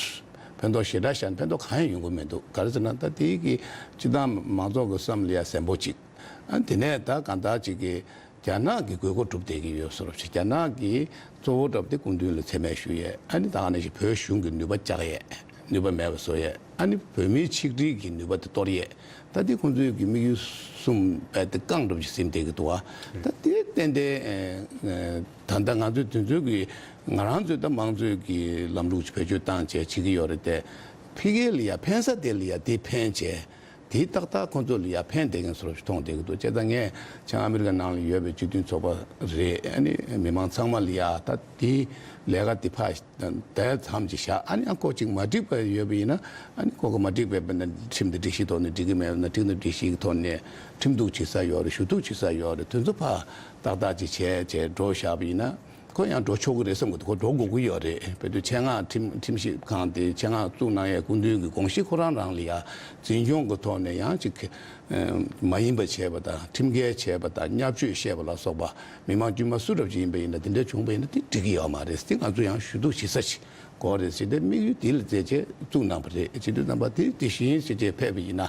ཕན་ཐོགས་ཞེ་དྲག་བཞག་ན་ཕན་ཐོགས་གང་ཡང་ཡོང་གི་མི་འདུག་ག་རེ་ཟེར་ན་ད་དེའི་གི་སྤྱི་བཏང་མང་ཚོགས་ཀྱི་བསམ་བློ་ཡ་གཟན་པོ་ཅིག་ཨ་དེ་ནས་ད་གང་ལྟར་ཅིག་གི་རྒྱ་ནག་གི་དགོས་མཁོ་སྒྲུབ་བསྡད་ཀྱི་ཡོད་བཟོ་འདྲ་ཅིག་རྒྱ་ནག་གི་གཙོ་བོ་འདྲ་བོ་དེ་སྐུ་མདུན་ལ་མཚན་སྨད་ཞུ་ཡས། ཨ་ནི་ད་ག་ནང་བཞིན་བོད་གཞུང་གི་ནུས་པ་བཅག་ཡས། ནུས་པ་མེད་པ་བཟོ་ཡས། ཨ་ནི་བོད་མིའི་ཆིག་སྒྲིལ་གྱི་ནུས་པ་དེ་གཏོར་ཡས། ད་དེ་ཁོང་ཚོའི་གི་དམིགས་ཡུལ་གསུམ་པ་དེ་རྐང་འགྲོ་ཅིག་ཟིན་བསྡད་ཀྱི་འདུག་བ། ད་དེ་ཏན་ཏན་ཨ་ཨ་ད་ལྟ་ང་ཚོས་དེ་ཚོའི་གི་ང་རང་ཚོས་ད་མང་གཙོའི་གི་ལམ་ལུགས་ཅིག་བེད་སྤྱོད་བཏང་བྱས་བྱེད་ཀྱི་ཡོད་རེད་དེ། ཕ་གི་ལ་ཡ་ཕན་ས་དེ་ལ་ཡ་དེ་ཕན་བྱས། དེ་ཏག་ཏག་ཁོང་ཚོ་ལ་ཡ་ཕན་བསྡད་མཁན་བཟོ་འདྲ་ཞིག་མཐོང་བསྡད་ཀྱི་འདུག་བྱས་ཙང་ངས་བྱང་ཨ་མི་རི་ཀ་ནང་ལ་ཡོད་པའི་སྤྱི་མཐུན་ཚོགས་པ་རེད། ཨ་ནི་མི་མང་ཚང་མ་ལ་ཡ་ད་དེ་ལས་ཀ་དེ་ཕར་དེ་མཚམས་ཅིག་བཞག་ཨ་ནི་ཨ་ཁོ་ཅིག་མ་འགྲིག་པ་ཡོད་པ་ཡིན་ན། ཨ་ནི་ཁོ་གི་མ་འགྲིག་པའི་དཔེར་ན་ཁྲིམས་དང་སྒྲིག་གཞི་ཐོག་ནས་འགྲིག་གི་མེད་ན་ཁྲིམས་དང་སྒྲིག་གཞི་གི་ཐོག་ནས་ཁྲིམས་གཏུག་བྱེད་ས་ཡོད་རེད། ཞུ་གཏུག་བྱེད་ས་ཡོད་རེད། དེ་ཚོ་ཕར་ཏག་ཏག་ཅིག་བྱས་བྱས་འགྲོ་བཞག་པ་ཡིན་ན། ཁོ་ཡང་འགྲོ་ཆོག་གི་རེད་བསམ་གི་འདུག་ཁོ་འགྲོ་དགོས་ཀྱི་ཡོད་རེད། བོད་དུ་ཆེད་མངགས་ཁྲིམས་ཁྲིམས་ཞིབ་ཁང་དེ་ཆེད་མངགས་བཙུགས་གནང་ཡས་སྐུ་མདུན་གྱི་དགོངས་གཞི་ཁོ་རང་རང་ལ་ཡ་འཛིན་སྐྱོང་གི་ཐོག་ནས་ཡང་ཅིག་ཨ་མ་ཡིན་པ་བྱས་པ་དང་ཁྲིམས་འགལ་བྱས་པ་དང་བརྙས་བཅོས་བཤད་པ་ལ་སོགས་པ་མི་མང་དཀྱུས་མ་སུ་འདྲ་ཅིག་ཡིན་པ་ཡིན་ན་དེ་འདྲ་བྱུང་བ་ཡིན་ན་དེ་འགྲིག་གི་ཡོད་མ་རེད། དེ་ང་ཚོ་ཡང་ཞུ་གཏུག་བྱེད་ས་ཞིག་དགོས་རེད་ཟེར་ཏེ་དམིགས་ཡུལ་དེ་ལ་མཛད་རྗེས་བཙུགས་གནང་བ་རེད། བྱེད་དུས་ཙམ་པ་དེ་དེ་བཞིན་བྱས་རྗེས་ཕེབས་པ་ཡིན་ན་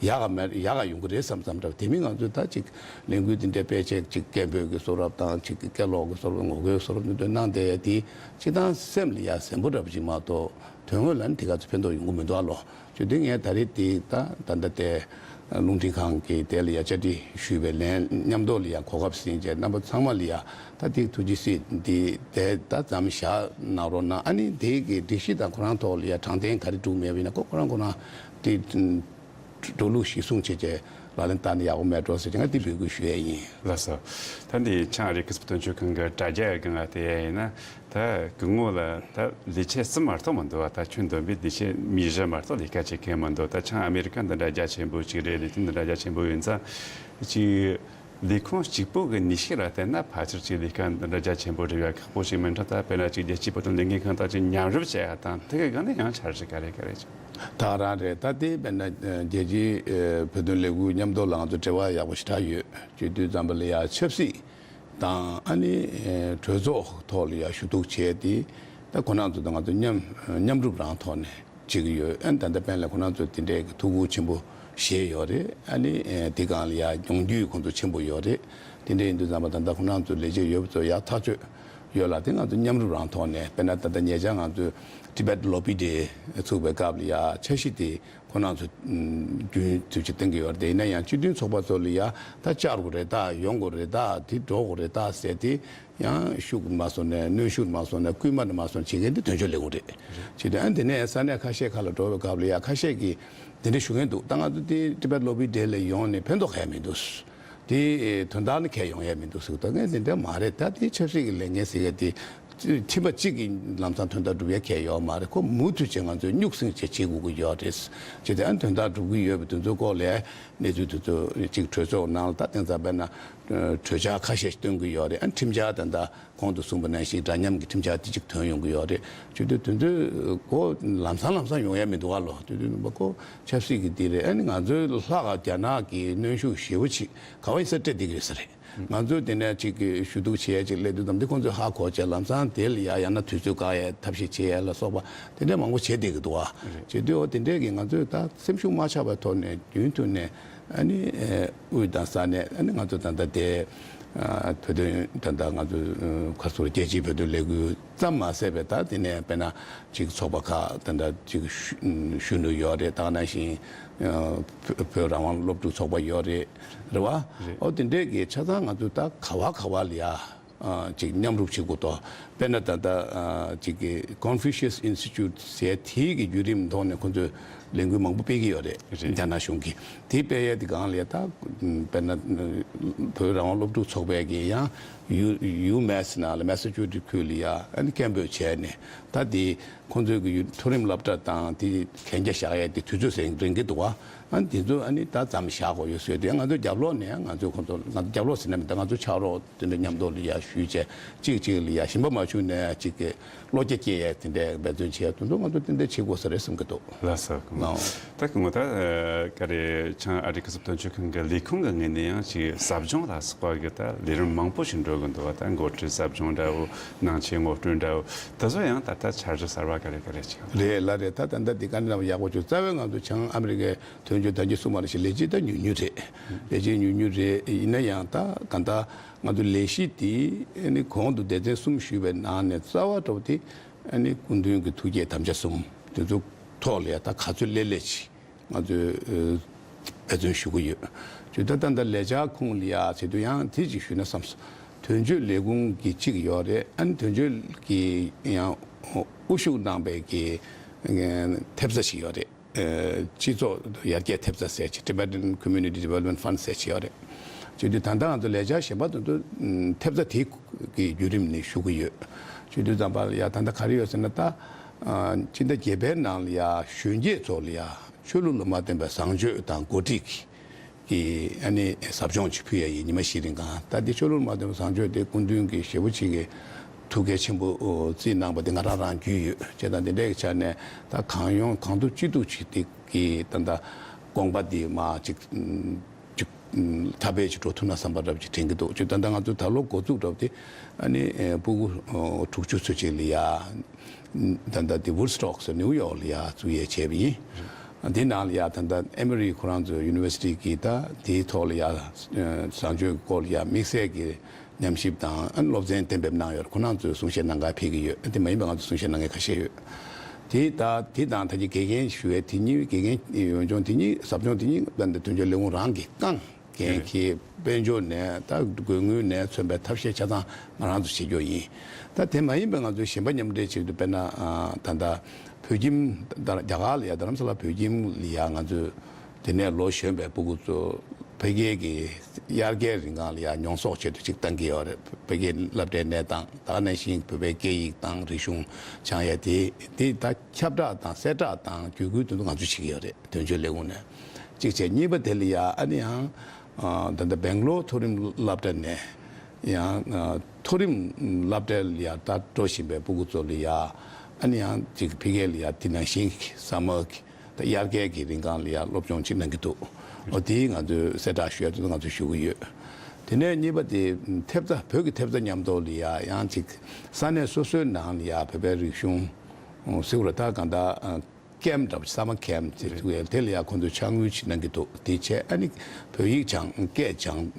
ཡག་ག་མེད་ཡག་ག་ཡོང་གི་རེད་བསམ་བསམ་འདྲ་བ། དེ་མིན་ང་ཚོས་ད་ཅིག་ལས་འགུལ་དེ་འདྲའི་སྤེལ་ཆེད་ཅིག་སྐད་འབོད་ཀྱི་བཟོ་འདྲ་དང་ཅིག་སྐད་ལོག་གི་བཟོ་འདྲ་ངོ་རྒོལ་བཟོ་འདྲ་འདི་འདྲ་གནང་བསྡད་ཡ་དེ་སྤྱི་བཏང་སེམས་ལ་ཡ་གཟན་པོ་འདྲ་བ་ཅིག་མ་གཏོགས་དོན་དངོས་ལ་ནི་དེ་ག་ཚོད་ཕན་ཐོགས་ཡོང་གི་མི་འདུག་ཨ་ལོ། བྱས་དུས་ངས་ད་རེས་དེ་ད་ད་ལྟ་དེ་རླུང་འཕྲིན་ཁང་གི་དེ་ལ་ཡ་བཅར་འདྲི་ཞུས་པའི་ལན་མཉམ་དུ་ལ་ཡ་གོ་སྐབས་ཟིན་བྱས་རྣམ་པ་ཚང་མ་ལ་ཡ་ད་དེ་ཐུགས་རྗེ་གཟིགས་འདི་དེ་ད་མཚམས་བཞག་གནང་རོགས་གནང་། ཨ་ནི་དེ་གི་སྒྲིག་གཞི་དང་ཁོ་རང་ཐོག་ལ་ཡ་དྲང་བདེན་ག་རེ་བསྒྲུབས་མེད་པ་ཡིན་ན་ཁོ་ཁོ་རང་ཁོ་རང་དེ་འགྲོ་ལུགས་གཞིར་བཟུང་བྱས་བྱས་ལག་ལེན་བསྟར་ན་ཡག་པོ་མེད་འགྲོ་ཟེར་བྱས་ང་དེ་འབོད་སྐུལ་ཞུ་ཡས་ཡིན། ལགས་སོ། ད་འདི་བྱང་ཨ་རི་ཁུ་སིམ་དོན་གཅོད་ཁང་གི་དྲ་རྒྱ་ཡི་སྒང་ལ་བལྟས་ཡིན་ན། ད་སྐུ་ངོ་ལ་ད་ལས་བྱེད་གསུམ་མ་གཏོགས་མི་འདུག་བ། ད་ཁྱོན་བསྡོམས་པས་ལས་བྱེད་མི་བཞི་མ་གཏོགས་ལས་ཀ་བྱེད་མཁན་མི་འདུག་ད་བྱང་ཨ་མེ་རི་ཀ་འདི་འདྲ་རྒྱ་ཆེན་པོ་ཅིག་རེད། ལས་དོན་འདི་འདྲ་རྒྱ་ཆེན་པོ་ཡིན་ཙང་ཅིག་ལས་ཁུངས་གཅིག་པོ་གི་ནུས་ཤུགས་ལ་བརྟེན་ན་ཕལ་ཆེར་ཅིག་ལས་ཀ་འདི་འདྲ་རྒྱ་ཆེན་པོ་སྒྲུབ་ཡ་ཁག་པོ་ཞིག་མིན་འགྲོ། ད་དཔེར་ན་ཅིག་རྒྱལ་སྤྱིའི་བོད་དོན་ལས་འགུལ་ཁང་དང་ཅིག་མཉམ་རུབ་བྱེད་ཡ་དང་དེ་གི་སྒང་ནས་ཡང་འཆར་གཞི་ག་རེ་ག་རེ་བྱུང་། ད་རང་རེད། ད་དེ་དཔེར་ན་རྒྱལ་སྤྱིའི་བོད་དོན་ལས་འགུལ་མཉམ་དུ་ལ་ང་ཚོ་འབྲེལ་བ་ཡག་པོ་ཞེ་དྲག་ཡོད། བྱེད་དུས་ཙམ་པ་ལ་ཡ་ཆབ་སྲིད་དང་ཨ་ནི་གྲོས་ཚོགས་ཐོག་ལ་ཡ་ཞུ་གཏུག་བྱས་ཏེ་ད་ཁོ་རང་ཚོ་དང་ང་ཚོ་མཉམ་མཉམ་རུབ་རང་ཐོག་ནས་བྱེད་ཀྱི་ཡོད། ཨ་ནི་ད་ལྟ་དཔེར་ན་ཁོ་རང་ཚོ་དེ་འདྲའི་གི་ཐུགས་ཁུར་ཆེན་པོ་བཞེས་ཡོད་རེད། ཨ་ནི་དེ་སྒང་ལ་ཡ་མྱོང་རྒྱུས་ཁོང་ཚོ་ཆེན་པོ་ཡོད་རེད། དེ་འདྲ་ཡིན་དུས་ཙམ་པ་ད་ལྟ་ཁོ་རང་ཚོ་ལས་བྱེད་ཡོད་པ་ཚོ་ཡག་ཐག་ཆོད་ཡོད་ལ། དེ་ང་ཚོ་མཉམ་རུབ་རང་ཐོག་ནས་དཔེར་ན་ད་ལྟ་ཉེ་ཆར་ང་ཚོས་Tibet Lobby Day ཚུགས་པའི་སྐབས་ལ་ཡ་འཆར་གཞི་དེ་ཁོ་རང་ཚོ་རྒྱུན་མཐུད་ཅིག་བཏིང་གི་ཡོད་རེད། དེ་ཡིན་ན་ཡང་སྤྱི་མཐུན་ཚོགས་པ་ཚོ་ལ་ཡ་ད་བཅར་དགོས་རེད་ད། ཡོང་དགོས་རེད་ད། དེ་འགྲོ་དགོས་རེད་ད་ཟེར་ཏེ་ཡང་ཤུགས་མ་སོང་ནས་གནོན་ཤུགས་མ་སོང་ནས་སྐུལ་མ་མ་སོང་བྱེད་མཁན་དེ་དོན་གཅོད་ལས་ཁུངས་རེད། བྱས་དུས་ཨ་ནི་དེ་ནས་ས་གནས་ཁ་ཤས་ཁག་ལ་འགྲོ་བའི་སྐབས་ལ་ཡ་ཁ་ཤས་ཀྱིས་དེ་འདྲ་ཞུ་མཁན་འདུག་ད་ང་ཚོ་དེ་Tibet Lobby Day ལ་ཡོང་ནས་ཕན་ཐོགས་གང་ཡང་མི་འདུག་དེ་དོན་དག་ནི་གང་ཡང་ཡོང་ཡ་མི་འདུག་ཟེར་གི་འདུག་ངས་དེ་འདྲ་མ་རེད། ད་དེ་ཆབ་སྲིད་ཀྱི་ལས་འགན་ཟེར་མཁན་དེ་ཁྱིམ་པ་གཅིག་གིས་ལམ་སང་དོན་དག་སྒྲུབ་ཡ་གང་ཡང་ཡོད་མ་རེད། ཁོ་མུ་མཐུད་བྱས་ང་ཚོས་སྨྱུག་སྲིང་བྱས་བྱེད་དགོས་ཀྱི་ཡོད་རེད། བྱས་ཏེ་ཨ་ནི་དོན་དག་སྒྲུབ་ཀྱི་ཡོད་པའི་དེ་ཚོའི་སྐོར་ལ་གནས་ཚུལ་དེ་ཚོ་གཅིག་གྲོས་ཚོགས་ནང་ལ་ད་དེང་སང་དཔེར་ན་གྲོས་འཆར་ཁ་ཤས་ཤིག་བཏོན་གྱི་ཡོད་རེད། ཨ་ནི་ཁྲིམས་འཆར་དེ་འདྲ་གོང་དུ་གསུངས་པ་ནང་བཞིན་འདྲ་མཉམ་གྱི་ཁྲིམས་འཆར་དེ་གཅིག་ཐོན་ཡོང་གི་ཡོད་རེད། བྱས་དུས་དེ་ཚོའི་སྐོར་ལམ་སང་ལམ་སང་ཡོང་ཡ་མི་འདུག་ག་ལོ། དེ་དུས་ནུབ་པ་ཁོ་ཆབ་སྲིད་ཀྱི་འདི་རེད། ཨ་ནི་ང་ཚོའི་ལྷག་ག་རྒྱ་ནག་གི་གནོན་ཤུགས་ཞེ་པོ་ཅིག་ག་བ་ཡིན་ས་སྤྲད་བསྡད་ཀྱི་རེད་ས་རེད། ང་ཚོས་དེ་ནས་ཅིག་གི་ཞུ་གཏུག་བྱེད་ཡ་ཅིག་སླེབས་དུས་ཙམ་དེ་ཁོང་ཚོས་ཧ་གོ་བྱས་ལམ་སང་དེ་ལ་ཡ་ཡང་ན་དུས་ཚོད་བཀག་ཡ་ཐབས་ཤེས་བྱེད་ཡ་ལ་སོགས་པ་དེ་འདྲ་མང་པོ་བྱས་བསྡད་ཀྱི་འདུག་ཨ། རེད། བྱེད་དུས་འོ་དེ་འདྲས་ཀྱི་ང་ཚོས་ད་སེམས་ཤུགས་མ་ཆག་པའི་ཐོག་ནས་རྒྱུན་མཐུད་ནས་ཨ་ནི་དབུས་དང་ས་གནས་ཨ་ནི་ང་ཚོ་ད་ལྟ་དེ་བོད་དོན་ད་ལྟ་ང་ཚོ་ག་རེ་ཟེར་རྒྱལ་སྤྱིའི་བོད་དོན་ལས་འགུལ་ཙམ་མ་ཟད་པའི་ད་དེ་ནས་དཔེར་ན་ཅིག་ཚོགས་པ་ཁག་ད་ལྟ་ཅིག་གཞོན་ནུ་ཡོད་རེད། ད་ག་ནང་བཞིན་བོད་རང་དབང་སློབ་ཕྲུག་ཚོགས་པ་ཡོད་རེད། རེད་བ། རེད། ཨོ་དེ་འདྲས་ཀྱི་ཆ་ཚང་ང་ཚོ་ད་ག་བ་ག་བ་ལ་ཡ་ ཨ་ཅིག་མཉམ་རུབ་བྱེད་དགོས་དོ། དཔེར་ན་ད་ལྟ་ཨ་ཅིག་གི་Confucius Institute་ཟེར་དེའི་གི་བརྒྱུད་རིམ་ཐོག་ནས་ཁོ་ཚོས་ལས་འགུལ་མང་པོ་སྤེལ་གྱི་ཡོད་རེད། རེད། རྒྱ་ནག་གཞུང་གིས་དེ་སྤེལ་ཡས་དེ་སྒང་ལ་ཡ་ད་དཔེར་ན་བོད་རང་དབང་སློབ་ཕྲུག་ཚོགས་པས་ཀྱི་ཡང་ཡུ་ཡུ་མེ་སི་ནང་ལ་མེ་སི་ཅུ་སེ་ཊི་ཁུལ་ལ་ཡ་ཨ་ནི་སྐད་འབོད་བྱས་ནས་ད་དེ་ཁོང་ཚོའི་གི་ཡུ་མཐོ་རིམ་སློབ་གྲྭ་དང་དེ་གན་རྒྱ་བཞག་ཡས་དེ་དུས་ཚོད་ཟིན་རན་གྱི་འདུག་བ། ཨ་ནི་དེ་ཚོ་ཨ་ནི་ད་མཚམས་བཞག་དགོས་ཡོད་ཟེར་དུས་ང་ཚོ་རྒྱབ་ལོགས་ནས་ང་ཚོ་ཁོང་ཚོ་ང་ཚོ་རྒྱབ་ལོགས་ཟེར་ན་མི་འདུག་ང་ཚོ་ཕྱག་རོགས་དེ་འདྲ་མཉམ་དུ་ལ་ཡ་ཞུས་བྱས་གཅིག་གཅིག་ལ་ཡ་ཞེན་པ་མ་བྱུང་ནས་གཅིག་གི་བློ་རྒྱ་སྐྱེད་ཡས་དེ་འདྲའི་འབད་བརྩོན་བྱས་དུས་ཚོད་ང་ཚོ་དེ་འདྲ་བྱེད་དགོས་ས་རེད་བསམ་གྱི་འདུག་ལགས་སོ། ལགས། ད་སྐུ་ངོ་ད་ཨ་ག་རེ་བྱང་ཨ་རི་གི་གསར་གཏོད་དོན་གཅོད་ཁང་གི་ལས་ཁུངས་ཀྱི་ངོས་ནས་ཡང་ཅིག་ཟབ་སྦྱོང་ལ་སོགས་པ་གི་ད་ལས་རིམ་མང་པོ་ཞིག་འགྲོ་གི་འདུག་བ། ད་འགོ་ཁྲིད་ཟབ་སྦྱོང་འདྲ་བོ་ནང་ཆེན་ངོ་སྤྲོད་འདྲ་བོ་དེ་ཚོ་ཡང་ད་ལྟ་འཆར་གཞི་གསར་བ་ག་རེ་ག་རེ་ཅིག་རེད་ལ་རེད། ད་ད་ལྟ་འདི་ག་འདྲ་ཡག་པོ་བྱུང་རྩ་བའི་ང་ཚོ་བྱང་ཨ་མི་རི་ཀའི་དོན་གཅོད་དོན་གཅོད་གསུངས་པ་ནང་བཞིན་ལས་བྱེད་ད་ཉུང་ཉུང་རེད། ལས་བྱེད་ཉུང་ཉུང་རེད། ཡིན་ན་ཡང་ད་ག་ད་ང་ཚོ་ལས་གཞི་དེ་ཨ་ནི་གོང་དུ་སྡེ་ཚན་གསུམ་ཞུས་པའི་ནང་ནས་རྩ་བ་འགྲོ་དེ་ཨ་ནི་སྐུ་མདུན་གྱི་ཐུགས་བསྐྱེད་དམ་བཅའ་གསུམ་དེ་ཚོ་ཐོག་ལ་ཡ་ད་ག་ཚོད་སླེབས་སླེབས་ཅིག་ང་ཚོས་འབད་བརྩོན་ཞུ་གི་ཡོད། ཅུ་ད་ད་ད་ལས་འཆར་ཁུངས་ལ་ཡ་ཟེར་དུས་ཡང་དེ་ཅིག་ཞུས་ན་བསམ་སོང་། དོན་གཅོད་ལས་ཁུངས་ཀྱི་གཅིག་ཡོད་རེད། ཨ་ནི་དོན་གཅོད་ཀྱི་ཡང་དབུ་བཞུགས་གནང་པའི་གི་ཐེབས་རྩ་ཞིག་ཡོད་རེད། སྤྱི་ཚོགས་ཡར་རྒྱས་ཐེབས་རྩ་ཟེར་ཅིག Tibetan Community Development Fund་ཟེར་ཅིག་ཡོད་རེད། བྱས་དུས་ད་ལྟ་ང་ཚོ་ལས་འཆར་གཞན་པ་དེ་ཚོ་ཐེབས་རྩ་དེ་གི་བརྒྱུད་རིམ་ནས་ཞུ་གི་ཡོད། བྱས་དུས་ཙམ་པ་ལ་ཡ་ད་ལྟ་ག་རེ་ཡོད་ཟེར་ན་ད་སྤྱི་ཟླ་བརྒྱད་པའི་ནང་ལ་ཡ་གཞོན་སྐྱེས་ཚོ་ལ་ཡ་ཆོས་ལུགས་ལ་མ་བརྟེན་པའི་བཟང་སྤྱོད་དང་འགོ་ཁྲིད་ཀྱི་ཀྱི་ཨ་ནི་ཟབ་སྦྱོང་ཅིག་ཕུལ་ཡ་ཡིན། ཉི་མ་བཞི་རིང་གང་ད་འདི་ཆོས་ལུགས་མ་དོན་བཟང་སྤྱོད་དེ་སྐུ་མདུན་གྱི་ཞེ་པོ་ཅིག་གི་ཐུགས་འགན་ཆེན་པོ་བརྩིས་གནང་པ་དེ་ང་རང་རང་རྒྱུས་ཡོད་བྱས་ཙང་དེ་འདྲའི་ཆ་ནས་ད་གང་ཡོང་གང་ཐུབ་ཅི་ཐུབ་ཅིག་དེ་གི་ད་ལྟ་དགོངས་པ་འདི་མ་ཅིག་ཅིག་ཐབས་ཆེ་འགྲོ་ཐུབ་ན་བསམ་པ་འདྲ་པོ་ཅིག་དྲན་གྱི་འདུག་ཅིག་ད་ལྟ་ང་ཚོ་ད་ལོ་འགོ་འཛུགས་འདྲ་པོ་དེ་ཨ་ནི་ཕྲུ་གུ་དྲུག་ཅུ་ཚོད་ཅིག་ལ་ཡ། ད་ལྟ་དེ་Woodstock་ཟེར་ནིའུ་ཡོག་ལ་ཡ་བཙུགས་ཡས་བྱས་པ་ཡིན། དེ་ནང་ལ་ཡ་ད་ལྟ་ཨེ་མོ་རི་ཁོ་རང་ཚོ་ཡུ་ནི་ཝར་སི་ཊི་གི་ད་དེའི་ཐོག་ལ་ཡ་བཟང་སྤྱོད་སྐོར་ལ་ཡ་དམིགས་བསལ་གྱི་ཉམས་ཞིབ་དང་སློབ་ཚན་གཏན་འབེབས་གནང་ཡོད་རེད། ཁོ་རང་ཚོས་གསུང་བཤད་གནང་ག་ཕེབས་ཀྱི་ཡོད། དེ་མ་ཡིན་པ་ང་ཚོ་གསུང་བཤད་གནང་མཁན་ཁ་ཤས་ཡོད། དེ་ད་དེ་དང་ད་ཅི་དགེ་རྒན་ཞུ་བའི་དེ་གཉིས་དགེ་རྒན་ཡོན་ལྗོངས་དེ་གཉིས་ཟབ་སྦྱོང་དེ་གཉིས་ད་ལྟ་དོན་གཅོད་ལས་ཁུངས་རང་གིས་བསྐངས། རྒན་གྱིས་དཔལ་འབྱོར་ནས་ད་དགོས་དངུལ་ནས་མཚོན་པའི་ཐབས་ཤེས་ཆ་ཚང་ང་རང་ཚོ་བྱེད་རྒྱུ་ཡིན། ད་དེ་མ་ཡིན་པའི་ང་ཚོའི་གཞན་པ་མཉམ་འབྲེལ་བྱེད་དུ་དཔེར་ན་ད་ལྟ་བོད་ཁྱིམ་རྒྱ་གར་ལ་ཡ་རྡ་རམ་ས་ལ་བོད་ཁྱིམ་ལ་ཡ་ང་ཚོས་དེ་ནས་ལོ་གཞོན་པའི་ཕྲུ་གུ་ཚོ་ཕ་གིའི་གི་དབྱར་ཁའི་རིང་གང་ལ་ཡ་མྱོང་ཚོར་ཆེད་དུ་ཅིག་བཏང་གི་ཡོད་རེད། ཕ་གིའི་སློབ་གྲྭའི་གནས་སྟངས་ད་ག་ནང་བཞིན་བོད་པའི་སྐད་ཡིག་དང་རིག་གཞུང་སྦྱང་ཡ་དེ་དེ་ད་ཁྱབ་བསྒྲགས་དང་གསལ་བསྒྲགས་དང་བརྒྱུད་སྐུལ་དེ་ཚོ་ང་ཚོས་བྱེད་ཀྱི་ཡོད་རེད། དོན་གཅོད་ལས་ཁུངས་ནས་གཅིག་བྱས། གཉིས་པ་དེ་ལ་ཡ་ཨ་ནི་ཡང་ད་ལྟ་སྦེང་ལོར་མཐོ་རིམ་སློབ་གྲྭ་ནས་ཡང་མཐོ་རིམ་སློབ་གྲྭ་ལ་ཡ་ད་འགྲོ་བཞིན་པའི་ཕྲུ་གུ་ཚོ་ལ་ཡ་ཨ་ནི་ཡང་ཅིག་ཕ་གི་ལ་ཡ་དེ་ནང་བཞིན་གྱི་ས་མ་གི་ད་དབྱར་ཁའི་གི་རིང་གང་ལ་ཡ་སློབ་སྦྱོང་ཅིག་གནང་གི་འདུག་འོ་དེ་ང་ཚོས་གསལ་བསྒྲགས་ཞུ་ཡ་དེ་ཚོ་ང་ཚོས་ཞུ་གི་ཡོད། དེ་ནས་གཉིས་པ་དེ་ཐེབས་རྩ་བོད་ཀྱི་ཐེབས་རྩ་མཉམ་དུ་ལ་ཡ་ཡང་ཅིག་ས་གནས་སོ་སོའི་ནང་ལ་ཡ་བོད་པའི་རིག་གཞུང་ཟེར་བ་ད་གང་ལྟར་ཀེམ་འདྲ་པོ་སམ་མར་ཀེམ་ཟེར་དུས་དེ་ལ་ཡ་ཁོང་ཚོས་ཕྱག་དངུལ་ཅིག་གནང་གི་འདུག་དེ་བྱས་ཨ་ནི་བོད་ཡིག་སྦྱང་སྐད་སྦྱང་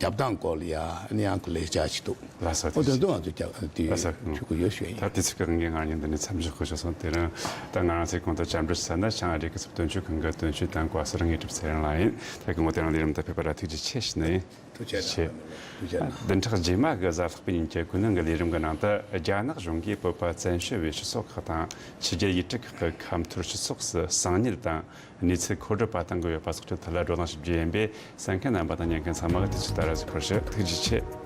རྒྱབ་སྟངས་སྐོར་ལ་ཡ་ཨ་ནི་ཡང་ལས་འཆར་ཞིག་འདུག་ལགས་སོ། ཨོ་དེ་ཚོ་ང་ཚོས་རྒྱབ་དེ་ལགས་སོ། ཞུ་གི་ཡོད་ཞུ་ཡ་ཡིན། ད་དུས་ཚོད་ཀྱི་དབང་གིས་ང་གཉིས་འདི་ནས་མཚམས་འཇོག་དགོས་བྱུང་སོང་། དེ་རིང་ད་ང་རང་ཚོའི་གོང་དུ་བཅར་འདྲི་ཞུས་ན་བྱང་ཨ་རི་གི་གསར་གཏོད་དོན་གཅོད་ཁང་གི་དོན་གཅོད་དང་བཀའ་ཟུར་དངོས་གྲུབ་ཚེ་རིང་ལགས་ཡིན། ད་སྐུ་ངོ་དེ་རིང་ལས་རིམ་དུ་ཕེབས་པ་ལ་ཐུགས་རྗེ་ཆེ་ཞུ་ནི་ཡིན། ཐུགས་རྗེ་ཆེ། ཐུགས་རྗེ་གནང་། བདུན་ཕྲག་རྗེས་མ་གི་གཟའ་ལྷག་པའི་ཉིན་གྱི་གུང་གནངས་ཀྱི་ལས་རིམ་གྱི་ནང་དུ་རྒྱ་ནག་གཞུང་གིས་བོད་པ་བཙན་བྱོལ་བའི་སྤྱི་ཚོགས་ཁག་དང་ཕྱི་རྒྱལ་ཡུལ་གྲུ་ཁག་གི་ཁ་འཐོར་སྤྱི་ཚོགས་སུ་གསང་ཉུལ་དང་གནས་ཚུལ་མཁོ་སྒྲུབ་པ་བཏང་གི་ཡོད་པ་སོགས་ཀྱི་ཐད་ལ་བགྲོ་གླེང་ཞིབ་རྒྱས་ཡིན་པས་གསན་མཁན་རྣམ་པ་དང་ཉན་མཁན་ཚང་མ་གིས་དུས་ཚོད་ལྟར་གཟིགས་སྐོར་ཞུ། ཐུགས་རྗེ་ཆེ།